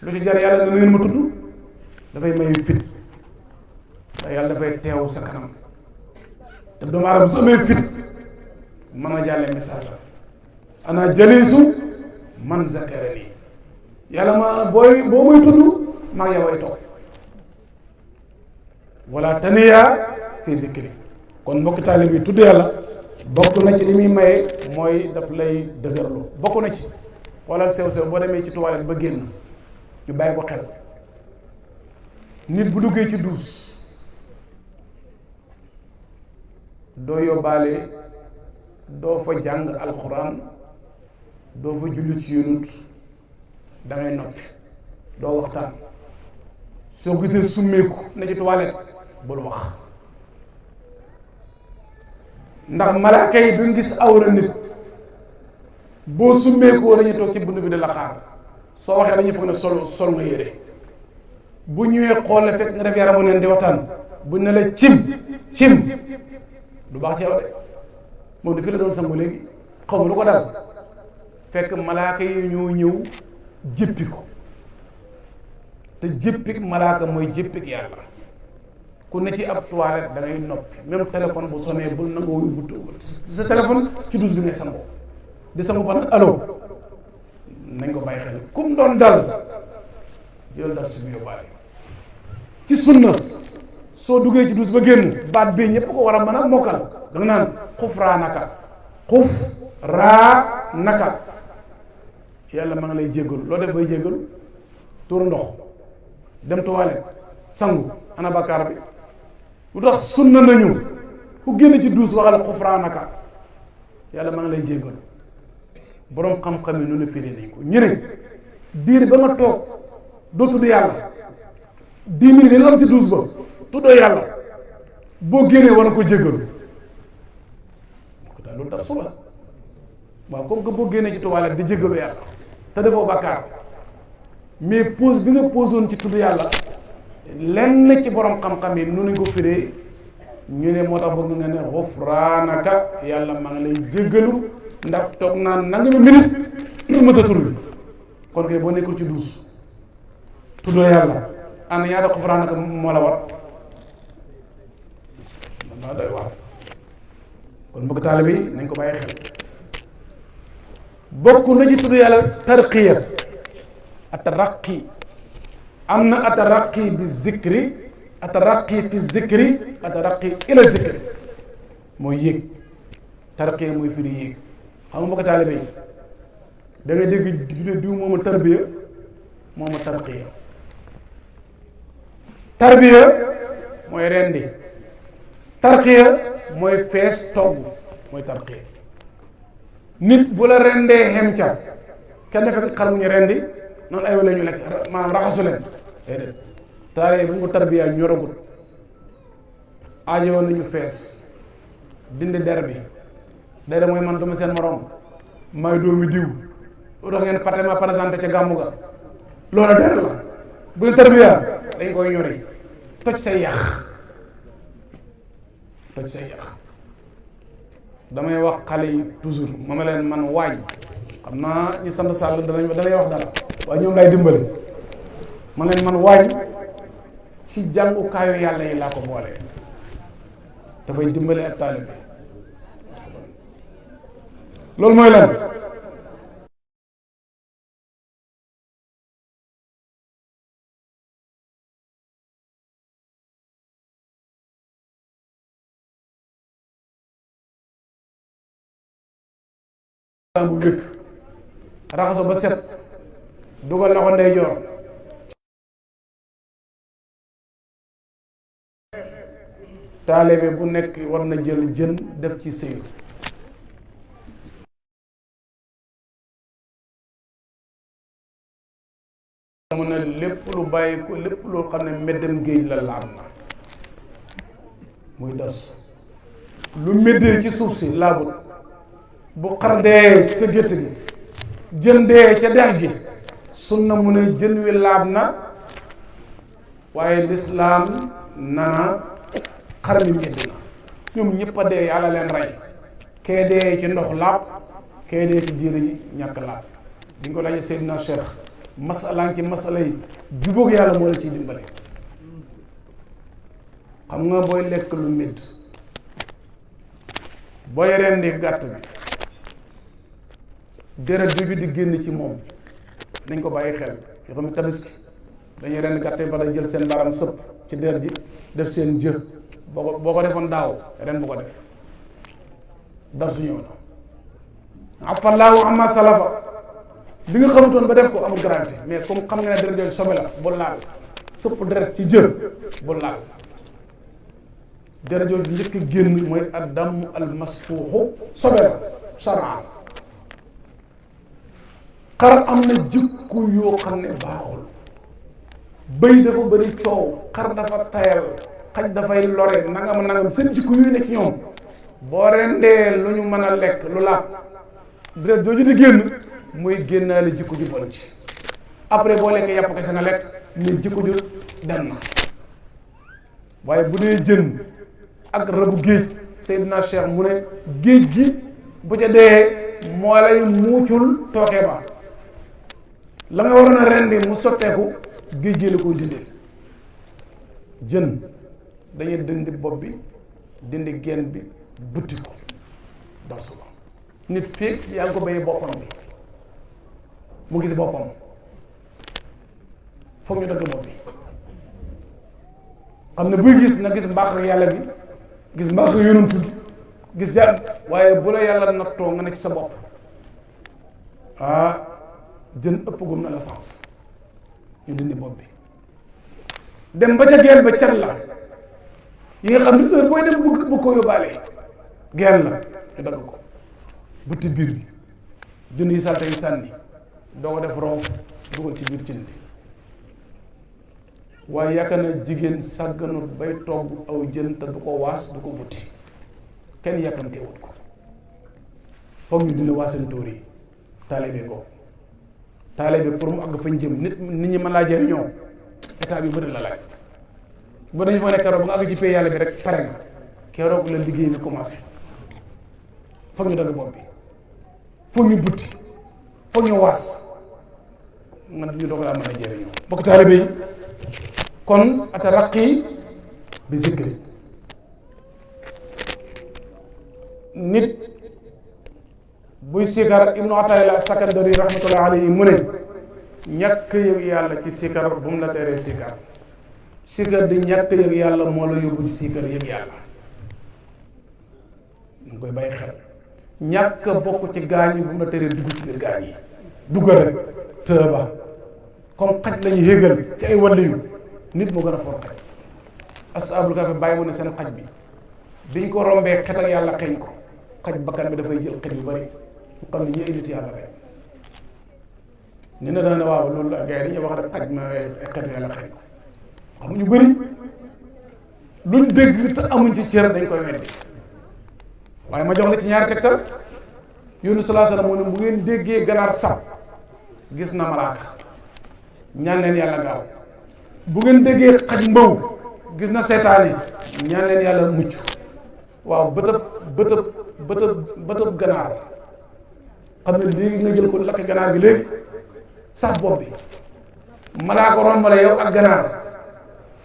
lu ci jar yàlla na ngeen ma tudd dafay may fit te yàlla dafay teew sa kanam te doomu aadama su amee fit mën a jàllee message la ana jalisu man zakarani yàlla ma boo may tudd maa ngi yow ay toog wala taniya fi zikri kon mbokki taalib yi tudd yàlla bokk na ci li muy maye mooy daf lay dëgërlu bokk na ci wala sew boo demee ci toilette ba génn ñu bàyyi ko xel nit bu duggee ci douche doo yóbbaale doo fa jàng alxuraan doo fa julli ci yonut da ngay noppi doo waxtaan soo gisee summeeku na ci toilette bul wax ndax malaaka yi duñ gis awra nit boo summeekoo dañuy toog ci bunt bi di la xaar soo waxee dañuy foog ne sol nga yére bu ñëwee xool la fekk nga def yaramu neen di waxtaan bu ne la cim du baax ci yow de moom di fi la doon sangu léegi xaw ma lu ko dal fekk malaaka yi ñoo ñëw jéppi ko te jéppik malaaka mooy jéppik yàlla ku ne ci ab toilette da ngay noppi même téléphone bu sonné bul nangoo yóbbu sa téléphone ci douche bi ngay sangoo di sangu ba nag allo nañ ko bàyyi xel kum doon dal jël dal si bi yóbbaale ci sunna soo duggee ci duus ba génn baat bii ñëpp ko war a mën a mokkal da nga naan xufraanaka xufraanaka yàlla ma nga lay jéggalu loo def bay jéggalu tuur ndox dem toilette sangu ana bakkaar bi lu tax sunna nañu ku génn ci duus waxal xufraanaka yàlla ma nga lay jéggalu boroom xam-xam yi nu ne firi nañ ko ñu ne diir ba nga toog doo tudd yàlla 10 minutes nga am ci duus ba tuddoo yàlla boo génnee war na ko jéggalu ko daal loolu tax suba waaw comme que boo génnee ci toilette di jéggalu yàlla te defoo bàkkaar mais pause bi nga posoon ci tudd yàlla lenn ci borom xam-xam yi nu nañ ko firee ñu ne moo tax bëgg nga ne xufraanaka yàlla maa ngi lay jéggalu ndax toog naan nangami minute tur ma sa tur bi kon kay boo nekkul ci duus tuddoo yàlla ànd ñaata xufraanaka moo la war maa doy wax kon bëgg taalibe yi nañ ko bàyyi xel bokk na ci tudd yàlla tarqiya ataraqi am na ataraqi bi zikri ataraqi fi zikri ataraqi ila zikri mooy yéeg tarqiya mooy firi yéeg xam nga mbokk taalibe yi da ngay dégg diw mooma tarbiya mooma tarqiya tarbiya mooy rendi tarqiya mooy fees togg mooy tarqiya nit bu la rendee xem ca kenn fekk xar mu ñu rendi noonu ay wala ñu lekk maanaam raxasu leen déedéet taalibe bu ñu ko tarbiya ñoragut aajo woon nañu fees dindi der bi day mooy man duma seen morom may doomi diw lu tax ngeen fàtte ma présenté ca gàmmu ga loolu der la bu ñu tarbiya dañ koy ñori toj say yax damay wax xale yi toujours ma ma leen man waañ xam naa ñu sant Sall danay wax dara waaye ñoom lay dimbali ma leen man waañ ci jàngukaayu yàlla yi laa ko boole dafay dimbali ak taalibe loolu mooy lan bu njëkk raxaso ba set dugal loxo ndeyjoor taalibe bu nekk war na jël jën def ci sëyu mu ne lépp lu bàyyi ko lépp loo xam ne meddem géej la laab na muy dos lu meddee ci suuf si laabut bu xar dee sa gétt gi jën dee ca dex gi sunna mu ne jën wi laab na waaye lislaam nana xar mi medd na ñoom ñëpp a dee yàlla leen rey kee dee ci ndox laab kee dee ci jiir ji ñàkk laab bi ñu ko laajee Seydina Cheikh masalaan ci masala yi jubóog yàlla moo la ciy dimbale xam nga booy lekk lu medd booy rendi gàtt bi deret bi di génn ci moom nañ ko bàyyi xel yoo xam ne tabaski dañuy rendi gàtt yi ba da jël seen baram sëpp ci deret ji def seen jë boo ko defoon daaw ren bu ko def dar su ñëw na afallaahu amma salafa bi nga xamutoon ba def ko amul garantie mais comme xam nga ne deret jooju sobe la bu laal sëpp deret ci jë bu laal deret jooju njëkk génn mooy addamu almasfuuxu sobe la shar'an xar am na jikko yoo xam ne baaxul bëy dafa bëri coow xar dafa tayal xaj dafay lore nangam seen jikko yooyu nekk ci ñoom boo rendee lu ñu mën a lekk lu laab deret jooju di génn muy génnaale jikko ju bon ci après boo lekkee yàpp kese nga lekk mais jikko ju dem na waaye bu dee jën ak rabu géej Seydina Cheikh mu ne géej gi bu ca dee moo lay muucul tookee ba la nga waroon a rendi mu sotteeku géej gi la koy dindee jën dañuy dindi bopp bi dindi genn bi butti ko dar suba nit fii yaa ngi ko béyee boppam bi mu gis boppam foog ñu dëgg bopp bi xam ne buy gis na gis mbaax ak yàlla gi gis mbaax ak yonantu gi gis jàmm waaye bu la yàlla nattoo nga ne ci sa bopp jën ëpp gum na la sens ñu dindi bopp bi dem ba ca geen ba cat la yi nga xam ne heure booy dem bëgg ko yóbbaale geen la ñu dagg ko butti biir bi jën yi salte yi sànni doo ko def roof dugal ci biir cin bi waaye yaakaar na jigéen sàgganut bay togg aw jën te du ko waas du ko butti kenn yàkkamteewut ko foog ñu dina waaseen tóor yi taalibe ko taalibe pour mu àgg fañ jëm nit ñi mën laa jëriñoo état bi bëri la laaj ba dañu fa ne keroog ba nga àgg ci pay yàlla bi rek pare nga keroog la liggéey bi commencé foog ñu dagg bopp bi foog ñu butti foog ñu waas man ñu doog laa mën a jëriñoo bokk taalibe yi kon ataraqi bi zikri nit buy sikar ibnu atayla sakandari rahmatullahi alayhi mu ne ñàkk yëg yàlla ci sikar bu mu la teree sikar sikar di ñàkk yëg yàlla moo la yóbbu ci sikar yëg yàlla mu ngi koy bàyyi xel ñàkk bokk ci gaañ yi bu mu la teree dugg ci biir gaañ yi duggal rek tëba comme xaj lañu yéegal ci ay wàll yu nit moo gën a for xaj ashabul kahfi bàyyi mu ne seen xaj bi biñ ko rombee xet ak yàlla xeeñ ko xaj bakkan bi dafay jël xet yu bari mu xam ne ñu ay nit yàlla rek ni na daane waaw loolu la gars yi dañuy wax rek xaj ma xet yàlla xeeñ ko xam ñu bëri luñ dégg te amuñ ci cër dañ koy weddi waaye ma jox la ci ñaari tegtal Yunus sallallahu alayhi wasallam mu ne bu ngeen déggee ganaar sab gis na malaaka ñaan leen yàlla gaaw bu ngeen déggee xaj mbaw gis na seytaane ñaan leen yàlla mucc waaw bëtëb ganaar xam ne léegi nga jël ko lakk ganaar gi léegi sax bopp bi malaaka romb la yow ak ganaar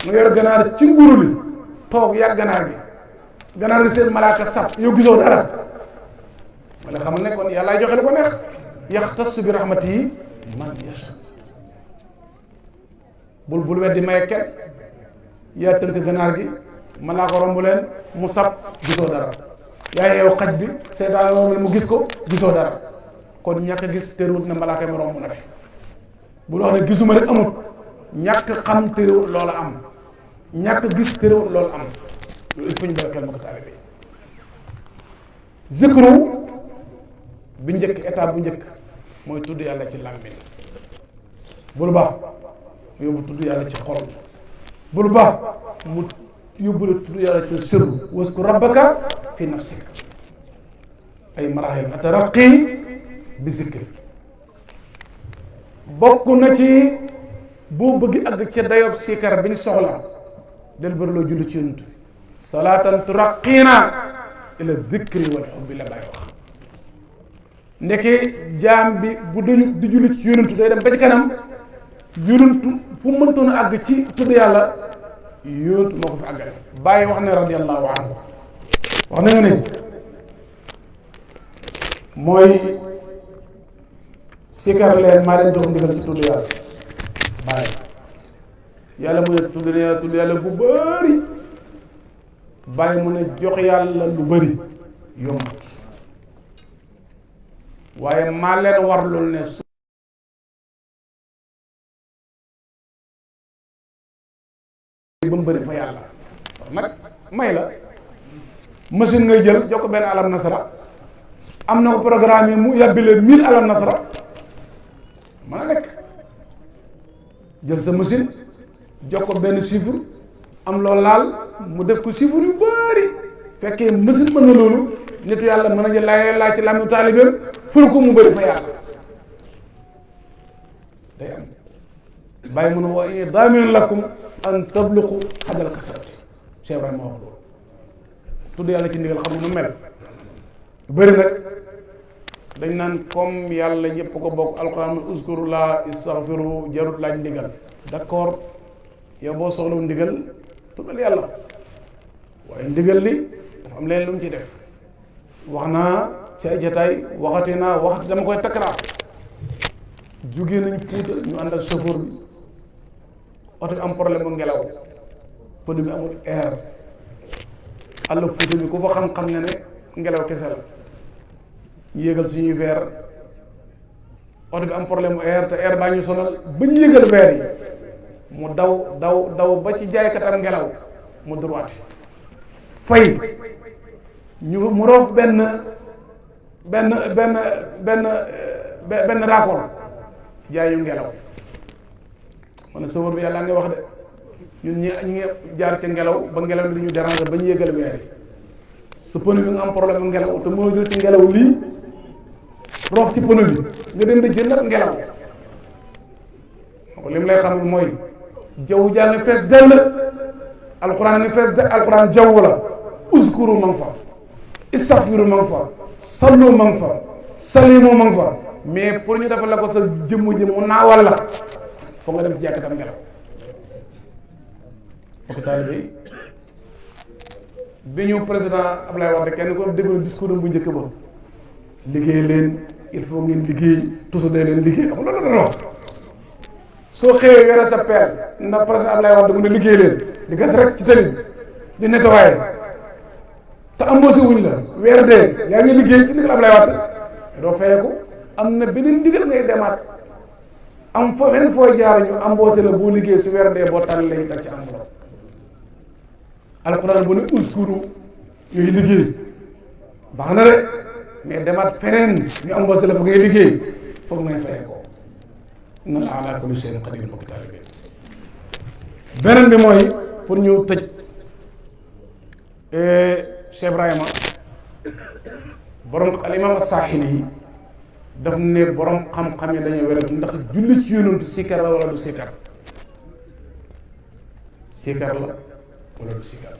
nga yor ganaar ci nguru li toog yàgg ganaar gi ganaar gi seen malaaka sax yow gisoo dara wala xam ne kon yàlla joxe lu ko neex yaxtassu bi rahmatihi man yasha bul weddi may kenn yaa tënk ganaar gi malaaka romb leen mu sab gisoo dara yaa yeew xaj bi seetaan romb mu gis ko gisoo dara kon ñàkk gis tëruwut na malaaka mi romb na fi bu loo xam ne gisuma rek amut ñàkk xam tëruwut loola am ñàkk gis tëruwut loolu am loolu il faut ñu bàyyi xel ma ko taalibe zikru bi njëkk étape bu njëkk mooy tudd yàlla ci làmmiñ bul baax mu yóbbu tudd yàlla ci xol bul baax mu yóbbu la tudd yàlla ci sirru wasku rabbaka fi nafsika ay marahil ataraqi bi zikri bokk na ci boo bëgg àgg ca dayob sikar bi ñu soxla del bëri loo julli ci yonent bi salaatan turaqina ila zikri wal xubbi la bàyyi wax ndeke jaam bi bu dañu di julli ci yonent day dem ba ci kanam yonent fu mu mëntoon a àgg ci tudd yàlla yonent moo ko fi àggale bàyyi wax ne radiyallahu anhu wax na nga ne mooy sikar leen maa leen jox ndigal ci tudd yàlla bàyyi yàlla mu ne tudd yàlla bu bëri bàyyi mu ne jox yàlla lu bëri yombut waaye maa leen warlul ne su ba mu bëri fa yàlla nag may la machine ngay jël jox ko benn alam nasara am na ko programme yi mu yàbbile 1000 alam nasara mën a nekk jël sa machine jox ko benn chiffre am loolu laal mu def ko chiffre yu bari fekkee machine mën na loolu nitu yàlla mën a jël laa ci làmmiñu taalibeem ful ko mu bëri fa yàlla day am bàyyi mun a wa daamin lakum an tabluqu xadal kasrat Cheikh Ibrahima wax loolu tudd yàlla ci ndigal xam nu mel yu bëri nag dañ naan comme yàlla ñëpp ko bokk alquran uzkurullah istaghfiru jarut laaj ndigal d'accord yow boo soxlawu ndigal tuddal yàlla waaye ndigal li dafa am leen lu mu ci def wax naa ci ay jotaay waxati naa waxati dama koy takkaraat jóge nañ Fuuta ñu ànd ak chauffeur bi oto bi am problème mu ngelaw pneu bi amul air àll Fuuta bi ku fa xam-xam ne ngelaw kese la ñu yéegal suñuy verre oto bi am problème mu air te air baa ñu sonal ba ñu yéegal verre yi mu daw ba ci jaaykatam ngelaw mu droite fay ñu mu roof benn raakool jaay ñu ngelaw ma ne sawar bi yàlla nga wax de ñun ñi ngi jaar ca ngelaw ba ngelaw li dañu déranger ba ñu yëgal weer yi sa pneu bi nga am problème ngelaw te mënoo jël ci ngelaw lii roof ci pneu bi nga dem di jëndat ngelaw li mu lay xam mooy jaww jaa ngi fees dell alquran ngi fees dell alquran jaww la uskuru ma nga fa istaghfiru ma nga fa sallu ma nga fa salimu ma nga fa mais pour ñu defal la ko sa jëmm ji mu naawal la foog nga dem ci jàkkatam ngelaw bokk taalibe bi ñu président Ablaye Wade kenn ko déglu discours bu njëkk ba liggéey leen il faut ngeen liggéey toujours day leen liggéey xam loolu soo xëyee yore sa peel ndax président Ablaye Wade mu ne liggéey leen di gas rek ci tali di nettoyer te embauché wuñ la weer dee yaa ngi liggéey ci ndigal Ablaye Wade doo fayeeku am na beneen ndigal ngay demaat am foo fenn fooy jaar ñu embauché la boo liggéey su weer dee boo tànn lay teg ci enveloppe alquran bu ne uskuru ñuy liggéey baax na de mais demaat feneen ñu embauché la fa ngay liggéey foog ngay fayeekoo inna Allaha ala kulli shay'in qadir mbokki taalibe beneen bi mooy pour ñu tëj Cheikh Ibrahima borom al imam as-Saaxili yi daf ne borom xam-xam yi dañuy wéral ndax julli ci yonantu sikar la wala du sikar sikar la wala du sikar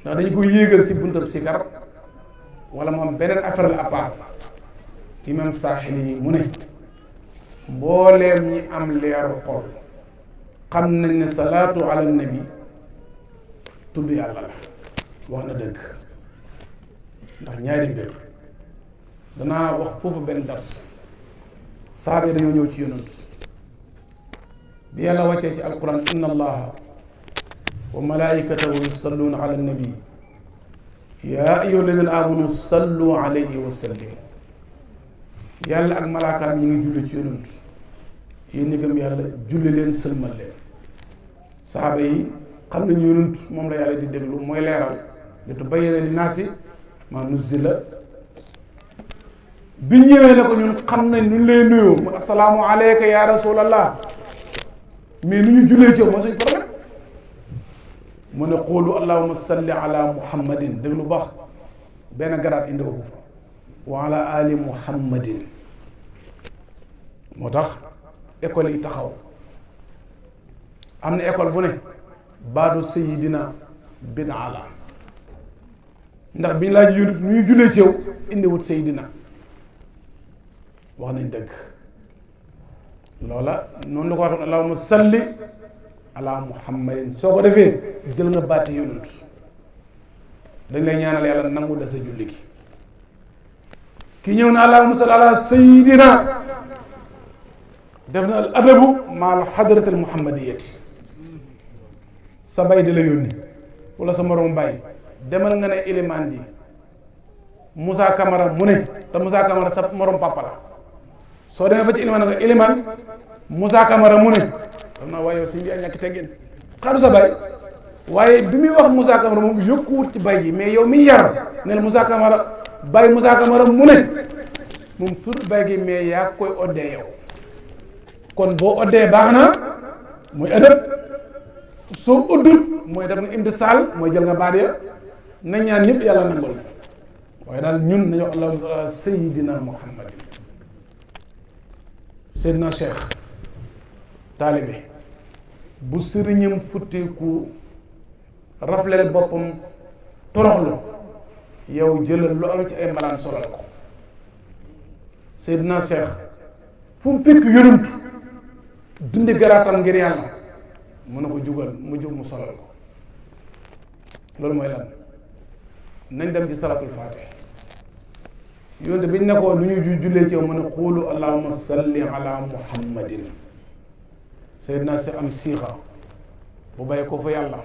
ndax dañu ko yéegal ci buntab sikar wala moom beneen affaire la à part imam Saaxili yi mu ne mbooleem ñi am leeru xol xam nañ ne salaatu ala nabi tudd yàlla la wax na dëgg ndax ñaari mbir danaa wax foofu benn dars saaba yi dañoo ñëw ci yonant bi yàlla wàccee ci alquran inna allaha wa malaikatahu yusalluuna ala nabi yaa ayyuha alladina amanu sallu alayhi wa sallim yàlla ak malaakaam yi ngi julli ci yonant yéen ñi gëm yàlla julli leen sëlmal leen saaba yi xam nañu yonant moom la yàlla di déglu mooy leeral li tubayyina linnaasi maa nuzzila bi ñëwee ne ko ñun xam nañ ñu lay nuyoo mu assalaamu aleyka ya rasulallah mais nu ñu jullee ci yow moo suñ problème mu ne xoolu allahumma salli ala muhammadin déglu baax benn garaat indi ko fa wa ala ali muhammadin moo tax école yi taxaw am na école bu ne baadu sayidina bidaa la ndax biñ laaj yu ñuy jullee ci yow indi wut sayidina wax nañ dëgg loola noonu la ko waxee allahumma salli ala muhammadin soo ko defee jël nga baati yonent dañ lay ñaanal yàlla nangu la sa julli gi ki ñëw na allahumma salli ala sayidina def na al adabu ma al xadrat al muhammadiyati sa bay di la yónni wala sa morom bay demal nga ne ilimaan ji Moussa Camara mu ne te Moussa Camara sa morom papa la soo demee ba ci ilimaan nga ilimaan Moussa Camara mu ne xam naa waaye yow si mbi a ñàkk teggin xaadu sa bay waaye bi muy wax Moussa Camara moom yokkuwut ci bay ji mais yow mi yar neel Moussa Camara bay Moussa Camara mu ne moom tur bay gi mais yaa koy oddee yow kon boo oddee baax na mooy adab soo uddul mooy def nga imtisaal mooy jël nga baat ya nañ ñaan ñëpp yàlla nangul waaye daal ñun nañu wax allahumma salli ala sayyidina muhammadin seydina cheikh taalibe bu sëriñam futteeku rafleel boppam toroxlu yow jëlal lu am ci ay mbalaan solal ko seydina cheikh fu mu fekk yonent dundi garaatam ngir yàlla mun na ko jugal mu jóg mu solal ko loolu mooy lan nañ dem ci salatul fatih yonte biñ ne ko lu ñuy jullee ci yow mu ne xuulu allahumma salli ala muhammadin sayyidina si am siixa bu bàyyi ko fa yàlla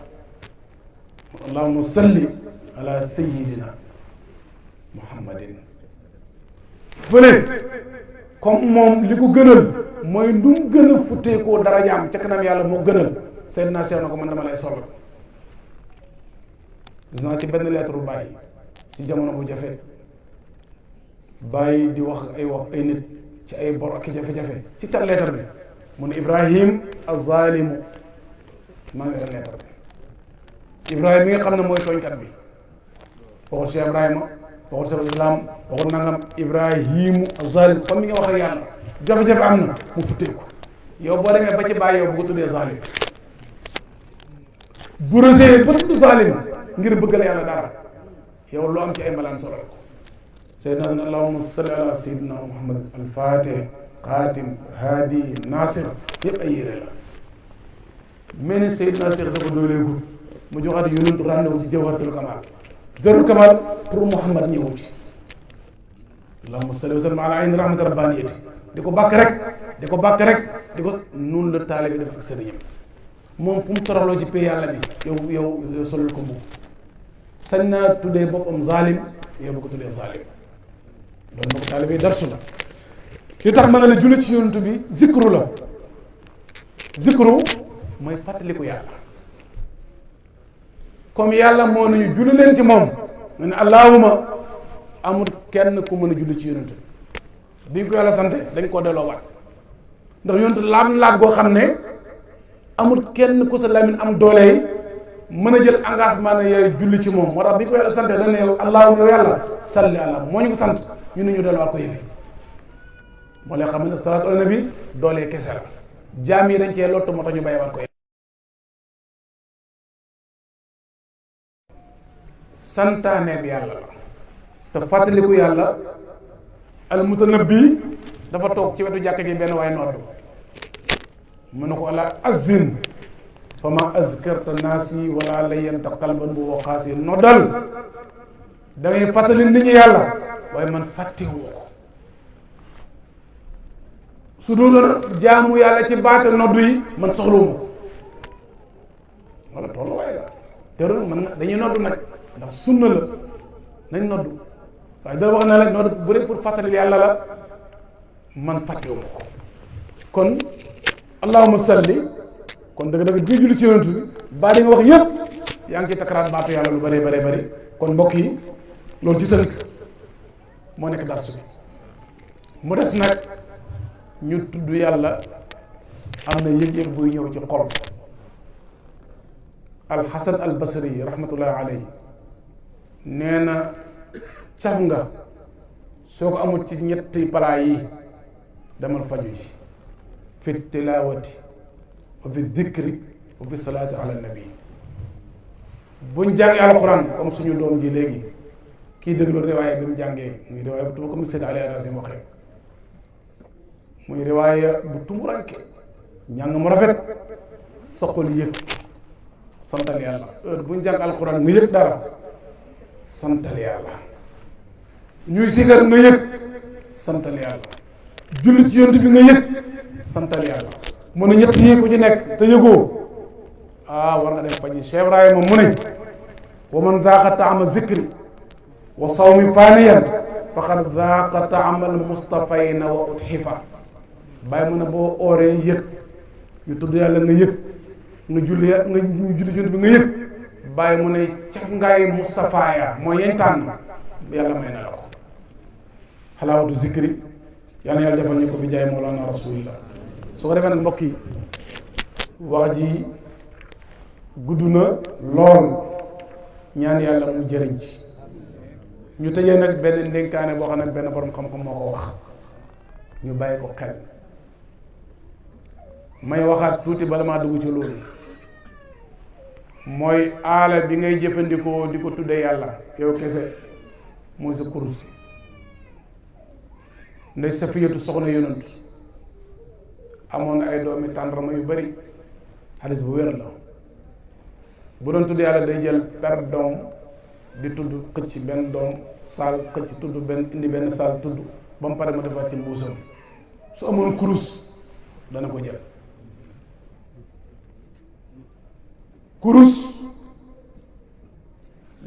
allahumma salli ala sayyidina muhammadin fële comme moom li ko gënal mooy lu mu gën a futteekoo darajaam ca kanam yàlla moo gënal sayyidina seex na ko man dama lay sol gis naa ci benn lettre bu bàyyi ci jamono bu jafe bàyyi di wax ay nit ci ay bor ak jafe-jafe ci cat lettre bi mu ne Ibrahim az-Zalimu maa ngi yor lettre bi Ibrahima mi nga xam ne mooy tooñkat bi waxul Cheikh Ibrahima waxul Cheikh Islam waxul nangam Ibrahimu az-Zalim comme mi nga wax ak yàlla jafe-jafe am na mu futteeku yow boo demee ba ci bàyyi yow bu ko tuddee zalim bu rësee ba tudd zalim ngir bëggal yàlla dara yow loo am ci ay malaan solo ko sayyidina allahumma salli ala sayyidina muhammad al-fatih xaatim haadi nasir yëpp ay yére la mel ni sayyidina Cheikh dafa dooleegul mu joxaat yonentu rendez-vous ci jawharatul kamal jawharatul kamal pour muhammad ñëwu ci allahumma salli wa sallim ala ayni rahmati rabbaniyati di ko bàkk rek di ko nun la taalibe def ak sëriñam moom fu mu toroxloo ci pay yàlla bi yow solul ko mbubb sañ naa tuddee boppam zalim yow bu ko tuddee zalim loolu ma ko taalibe darsu la li tax ma ne la julli ci yonent bi zikru la zikru mooy fàttaliku yàlla comme yàlla moo nañu julli leen ci moom nga ne allahuma amul kenn ku mën a julli ci yonent bi ko yàlla sante dañ koo delloo waat ndax yonent laat goo xam ne amul kenn ku sa lamin am doole yi mën a jël engagement ne yaay julli ci moom moo tax bi ko yàlla sante dañ ne yow allahuma yow yàlla salli ala moo ñu ko sant ñu ne ñu delluwaat ko yëfi moo lay xam ne salaatu ala nabi doolee kese la jaam yi dañ cee lottu moo tax ñu bàyyiwaat ko santaane bi yàlla la te fàttaliku yàlla al mutanabbi dafa toog ci wetu jàkk ji benn waaye noddu mu ne ko ala azin fa ma azkarta naasi wala layanta qalban bu waqaasi noddal da ngay fàttali nit ñi yàlla waaye man fàttewu ko su dul jaamu yàlla ci baate noddu yi man soxlawuma ko wala toolu waaye la te man dañuy noddu nag ndax sunna la nañ noddu waaye da wax na la noddu bu rek pour fàttali yàlla la man fàttewuma ko kon allahumma salli kon dëgg-dëgg di julli ci yonent bi baa di nga wax yëpp yaa ngi ci takkaraat baatu yàlla lu bëree bëri kon mbokk yi loolu ci tënk moo nekk darsu bi mu des nag ñu tudd yàlla am na yëg-yëg buy ñëw ci xol alxasan al basri rahmatullahi alayhi nee na caf nga soo ko amul ci ñetti palaa yi demal faju ji fi tilawati wa fi dikri wa fi salaati ala nabi buñ jàngee alquran comme suñu doom ji léegi kii déglu riwaaya bi mu jàngee muy riwaaya bu tuba comme Seydi Ali Harazim waxee muy riwaaya bu tumuranke njàng mu rafet soqal yëg santal yàlla heure buñ jàng alquran nga yëg dara santal yàlla ñuy sigar nga yëg santal yàlla julli ci yonent bi nga yëg santal yàlla mu ne ñett yi ku ci nekk te yëgoo war nga dem faji Cheikh Ibrahima mu ne wa man daaqa taama zikri wa sawmi faniyan faqad daaqa taama al mustafayna wa utxifa bàyyi mu ne boo ooree yëg ñu tudd yàlla nga yëg nga julli ci yonent bi nga yëg bàyyi mu ne caf ngaay mustafaaya mooy yañ tànn yàlla may na la ko xalaawatu zikri yàlla yàlla defal ñu ko bi jaay Mawlana rasulillah su ko defee nag mbokk yi wax ji gudd na lool ñaan yàlla mu jëriñ ci ñu tëjee nag benn ndénkaane boo xam ne benn borom xam-xam moo ko wax ñu bàyyi ko xel may waxaat tuuti bala maa dugg ci loolu mooy aala bi ngay jëfandikoo di ko tudde yàlla yow kese mooy sa kurus ndey Safiyatu soxna yonent amoon ay doomi tàndarma yu bari xadis bu wér la bu doon tudd yàlla day jël per doom di tudd xëcc benn doom saal xëcc tudd benn indi benn saal tudd ba mu pare ma defaat ci mbuusam su amoon kurus dana ko jël. kurus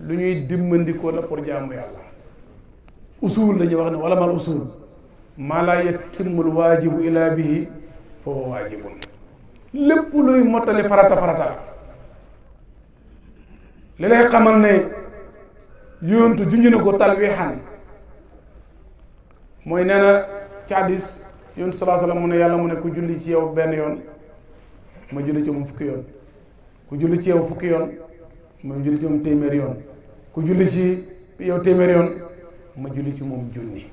lu ñuy dimmandikoo la pour jaamu yàlla. usul la ñuy wax ne wala mal usul maa laa yatimmul waajibu ilaa bihi fa huwa waajibun. lépp luy mottali farata li lay xamal ne yontu junj na ko talwiixan mooy nee na ci hadiis yontu salaa salaam mu ne yàlla mu ne ku julli ci yow benn yoon ma julli ci moom fukki yoon, ku julli ci yow fukki yoon ma julli ci moom téeméeri yoon, ku julli ci yow téeméeri yoon ma julli ci moom junni.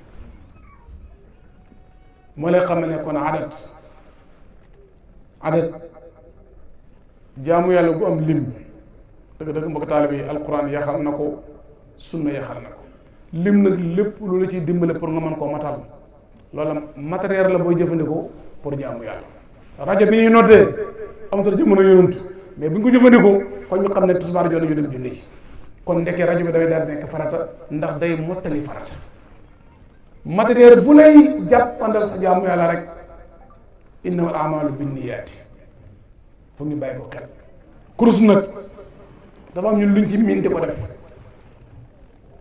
moo lay xamal ne kon adat jaamu yàlla gu am lim dëgg-dëgg mbokk taalibe yi alquran yaxal na ko, sunna yaxal na ko. lim nag lépp lu la ciy dimbale pour nga mën koo matal loola matériel la booy jëfandikoo pour jaamu yàlla. rajo bi ñuy noddee amatul jamono yonent mais bu ñu ko jëfandikoo kon ñu xam ne tisbaar jot nañu dem julli ci. kon ndekee rajo bi dafay daal nekk farata ndax day mottali farata. matériel bu lay jàppandal sa jaamu yàlla rek innamal a'maalu binniyaati foog ñu bàyyi ko xel. kurus nag dafa am ñun luñ ci miin di ko def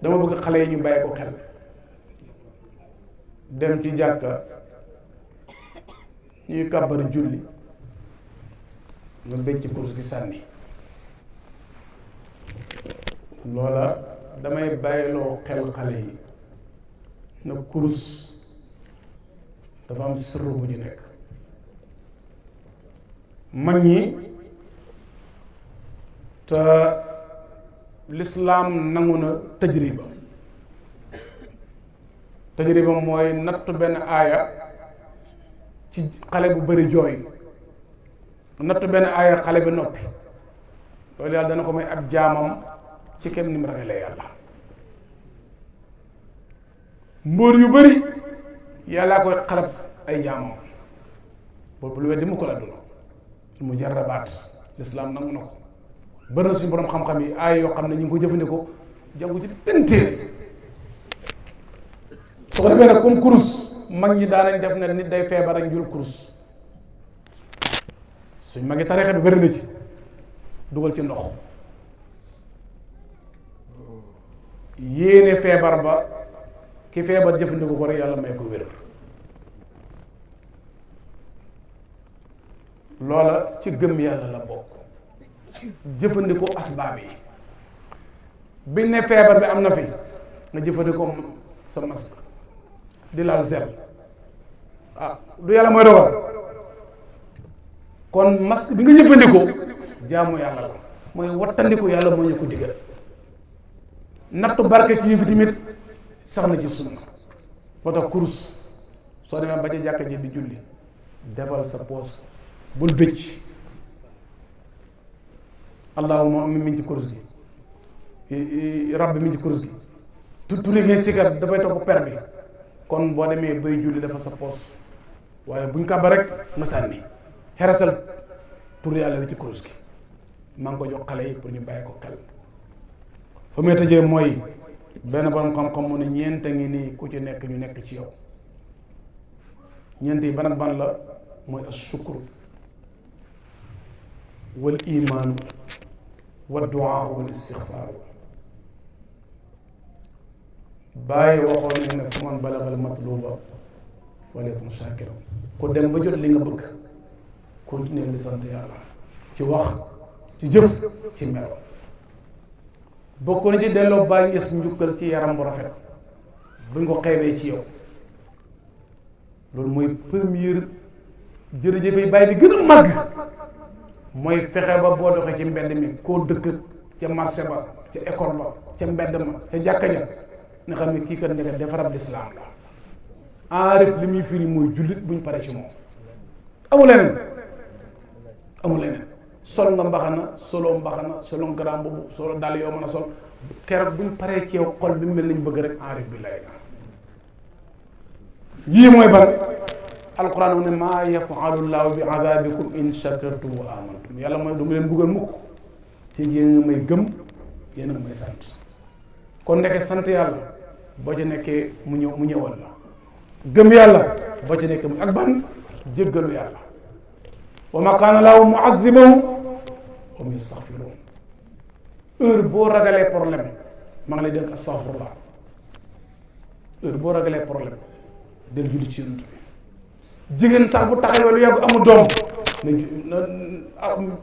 dama bëgg xale yi ñu bàyyi ko xel. dem ci jàkka ñuy kàbbar julli nga bécc ci kurus gi sànni loola damay bàyyiloo xel xale yi na kurus dafa am sirru bu ci nekk. mag ñi te lislaam nangu na tajriba mooy nattu benn aaya ci xale bu bari jooy, nattu benn aaya xale bi noppi, loolu yàlla dana ko may ab jaamam ci kenn ni mu ragalee yàlla. mbóor yu bari yàllaa koy xalab ay jaamam boobu lu weddi mu ko la duna mu jarrabaat lislaam nangu na ko. bari na suñu borom xam-xam yi aaya yoo xam ne ñu ngi ko jëfandikoo jàngu ci benn téere. su ko defee nag comme kurus mag ñi daanañ def ne nit day feebar ak jul kurus suñ magi tarixa bi bari na ci dugal ci ndox yéene feebar ba ki feebar jëfandikoo ko rek yàlla may ko wér. loola ci gëm yàlla la bokk. jëfandikoo asbaab yi biñ ne feebar bi am na fi nga jëfandikoo sa masque di laal zel du yàlla mooy dogal kon masque bi nga jëfandikoo jaamu yàlla la mooy wattandiku yàlla moo ñu ko digal. nattu barke ci yëfi tamit sax na ci sunna moo tax kurus soo demee ba ca jàkka ji di julli defal sa poos bul bëcc allahuma mi ngi ci kurus gi rabbi mi ngi ci kurus gi turi ngay sikkat dafay topp per bi kon boo demee bay julli dafa sa poos waaye buñ kàbba rek nga sànni xerasal tur yàlla wi ci kurus gi. maa ngi ko jox xale yi pour ñu bàyyi ko xel. fa may tëjee mooy benn borom xam-xam mu ne ñeent a ngi nii ku ci nekk ñu nekk ci yow. ñeent yi ban ak ban la mooy as-sukru wal imaanu wa duaa wal istixfaaru. bàyyi waxoon ne ne fu man balagal matluba falyakun shaakiran ku dem ba jot li nga bëgg continuer di sant yàlla ci wax ci jëf ci melo. bokk na ci delloo bàyyi ngis njukkal ci yaram bu rafet buñ ko xeebee ci yow. loolu mooy première jërëjëfe bàyyi bi gën a màgg mooy fexe ba boo doxee ci mbedd mi koo dëkk ca marché ba ca école ba ca mbedd ma ca jàkka ja nga xam ne kii kat nekk defarab lislaam la. aarif li muy firi mooy jullit buñ pare ci moom. amul leneen sol nga mbaxana solo grand boobu solo dàll yoo mën a sol keroog buñ paree ci yow xol bi mel nañ bëgg rek aarif bi lay na. yii mooy ban alquran mu ne maa yafalu llahu bi adabikum in shakartum wa amantum. yàlla mooy du mu leen buggal mukk ci yéen a may gëm yéen a may sant. kon ndeke sant yàlla boo ci nekkee mu ñëwal la gëm yàlla boo ci nekkee mu ak ban jéggalu yàlla wa ma kaana laahu mu'azzibahum wa hum yastaghfiruun heure boo ragalee problème maa ngi lay dénk astaghfirullah heure boo ragalee problème del julli ci yonent bi jigéen sax bu taxawee lu yàgg amul doom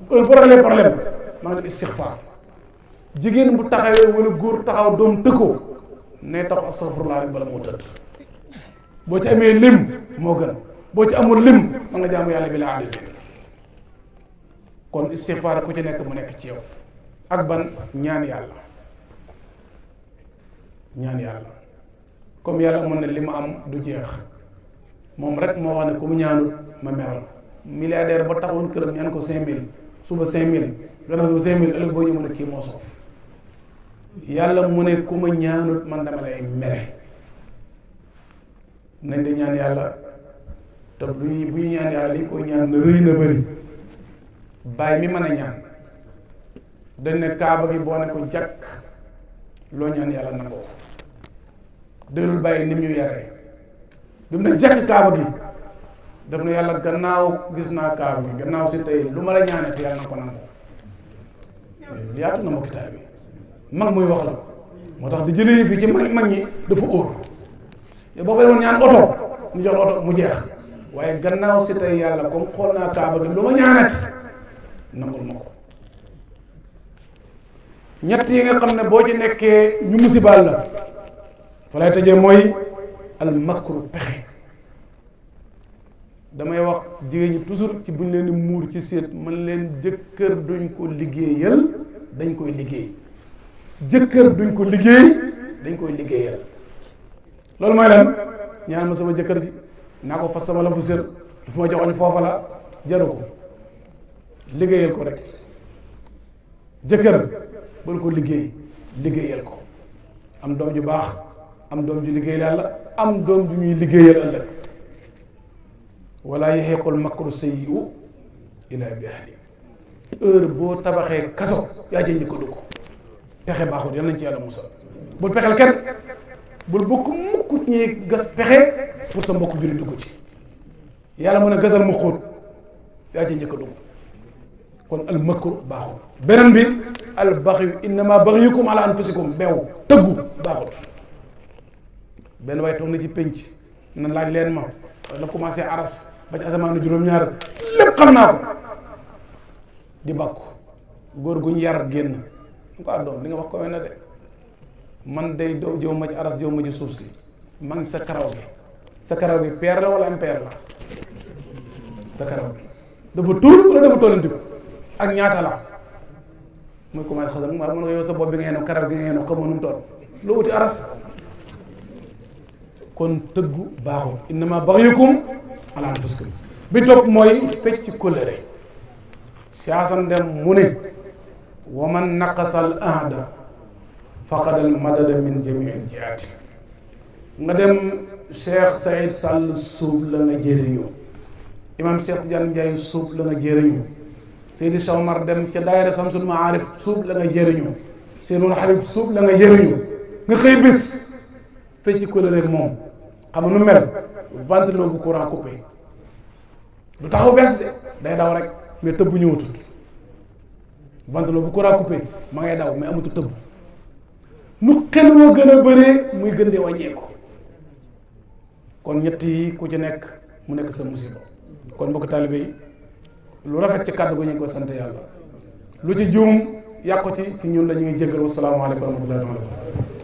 heure boo ragalee problème maa ngi def istighfar jigéen bu taxawee wala góor taxaw doom tëkkoo ne tax astaghfirullah rek bala moo tëdd boo ci amee lim moo gën boo ci amul lim ma nga jaamu yàlla bi la addi kon istighfar ku ci nekk mu nekk ci yow ak ban ñaan yàlla comme yàlla mën na li ma am du jeex moom rek moo wax ne ku mu ñaanut ma meral milliardaire ba taxawoon këram ñaan ko 5000 suba 5000 gannaaw suba 5000 ëllëg boo ñu mën a kii moo soof yàlla mu ne ku ma ñaanut man dama lay mere nañ di ñaan yàlla te bu ñu ñaan yàlla li ñu koy ñaan na rëy na bëri bàyyi mi mën a ñaan dañ ne kaaba gi boo ne ko jàkk loo ñaan yàlla nangoo déglul bàyyi nim ñu yaree bi mu ne jàkk kaaba gi daf na yàlla gannaaw gis naa kaaba gi gannaaw si tey lu ma la ñaanete yàlla na ko nangoo yaatu na mbokki taal bi mag muy wax la moo tax di jëlee fii ci mag ñi dafa óor boo fa demoon ñaan oto ñu jox oto mu jeex waaye gannaaw si tey yàlla comme xool naa kaaba gi lu ma ñaanati nangul ma ko ñett yi nga xam ne boo ci nekkee ñu musibaal la fa lay tëjee mooy al makru pexe damay wax jigéen ñi toujours ci buñ leen di muur ci seet man leen jëkkër duñ ko liggéeyal dañ koy liggéey jëkkër duñ ko liggéey dañ koy liggéeyal loolu mooy lan ñaan ma sama jëkkër ji naa ko fas sama la fu sér dafa ma joxoñ foofa la jaru ko liggéeyal ko rek jëkkër bul ko liggéeyal ko am doom ju baax am doom ju liggéey yàlla am doom ju ñuy liggéeyal ëllëg wala yahiqul makru sayyi'u illa bi ahli heure boo tabaxee kaso yaa jee njëkk a dugg pexe baaxul yal nañ ci yàlla musal bul pexeel kenn bul bokk mukk ñuy gas pexe pour sa mbokk juri dugg ci yàlla mën a gasal mu xóot yaa jee njëkk a dugg kon al makru baaxul beneen bi al baxyu innama baxyukum ala anfusikum beew tëggu baaxut benn waaye toog na ci pénc na laaj leen ma la commencé aras ba ci asamaan juróom-ñaar lépp xam naa ko di bàkku góor guñ yar génn mu ko àddoon li nga wax ko we na de man day doo jëw ma ci aras jëw ma ci suuf si ma ngi sa karaw gi peer la wala impair la sa karaw gi dafa tuur wala dafa tollanti ko ak ñaata la muy commencé xasam maa mun nga yow sa bopp bi nga yenu karaw gi nga yenu xamoo nu mu toll loo wuti aras kon tëggu baaxul innama baxyukum ala anfusikum bi topp mooy fecc kóllëre siyaasan dem mu ne wa man naqasal ahda faqadal madada min jamiil jihaati nga dem Cheikh Saïd Sall suub la nga jëriñu imam Cheikh Tidiane Ndiaye suub la nga jëriñu Seydi Sawmar dem ca daayira Samsul Maarif suub la nga jëriñu Seydul Habib suub la nga jëriñu nga xëy bis fecc kóllëre moom xam nga nu mel ventilo bu courant coupé du taxaw bees de day daw rek mais tëbb ñëwatut ventilo bu courant coupé ma ngay daw mais amatu tëbb nu xel moo gën a bëree muy gën di wàññeeku kon ñett yi ku ci nekk mu nekk sa musiba kon mbokk taalibe yi lu rafet ci kàddu gu ñu ngi koy sant yàlla lu ci juum yàqu ci ñun la ñu ngi jéggal wasalaamaaleykum wa rahmatullahi wa barakatuh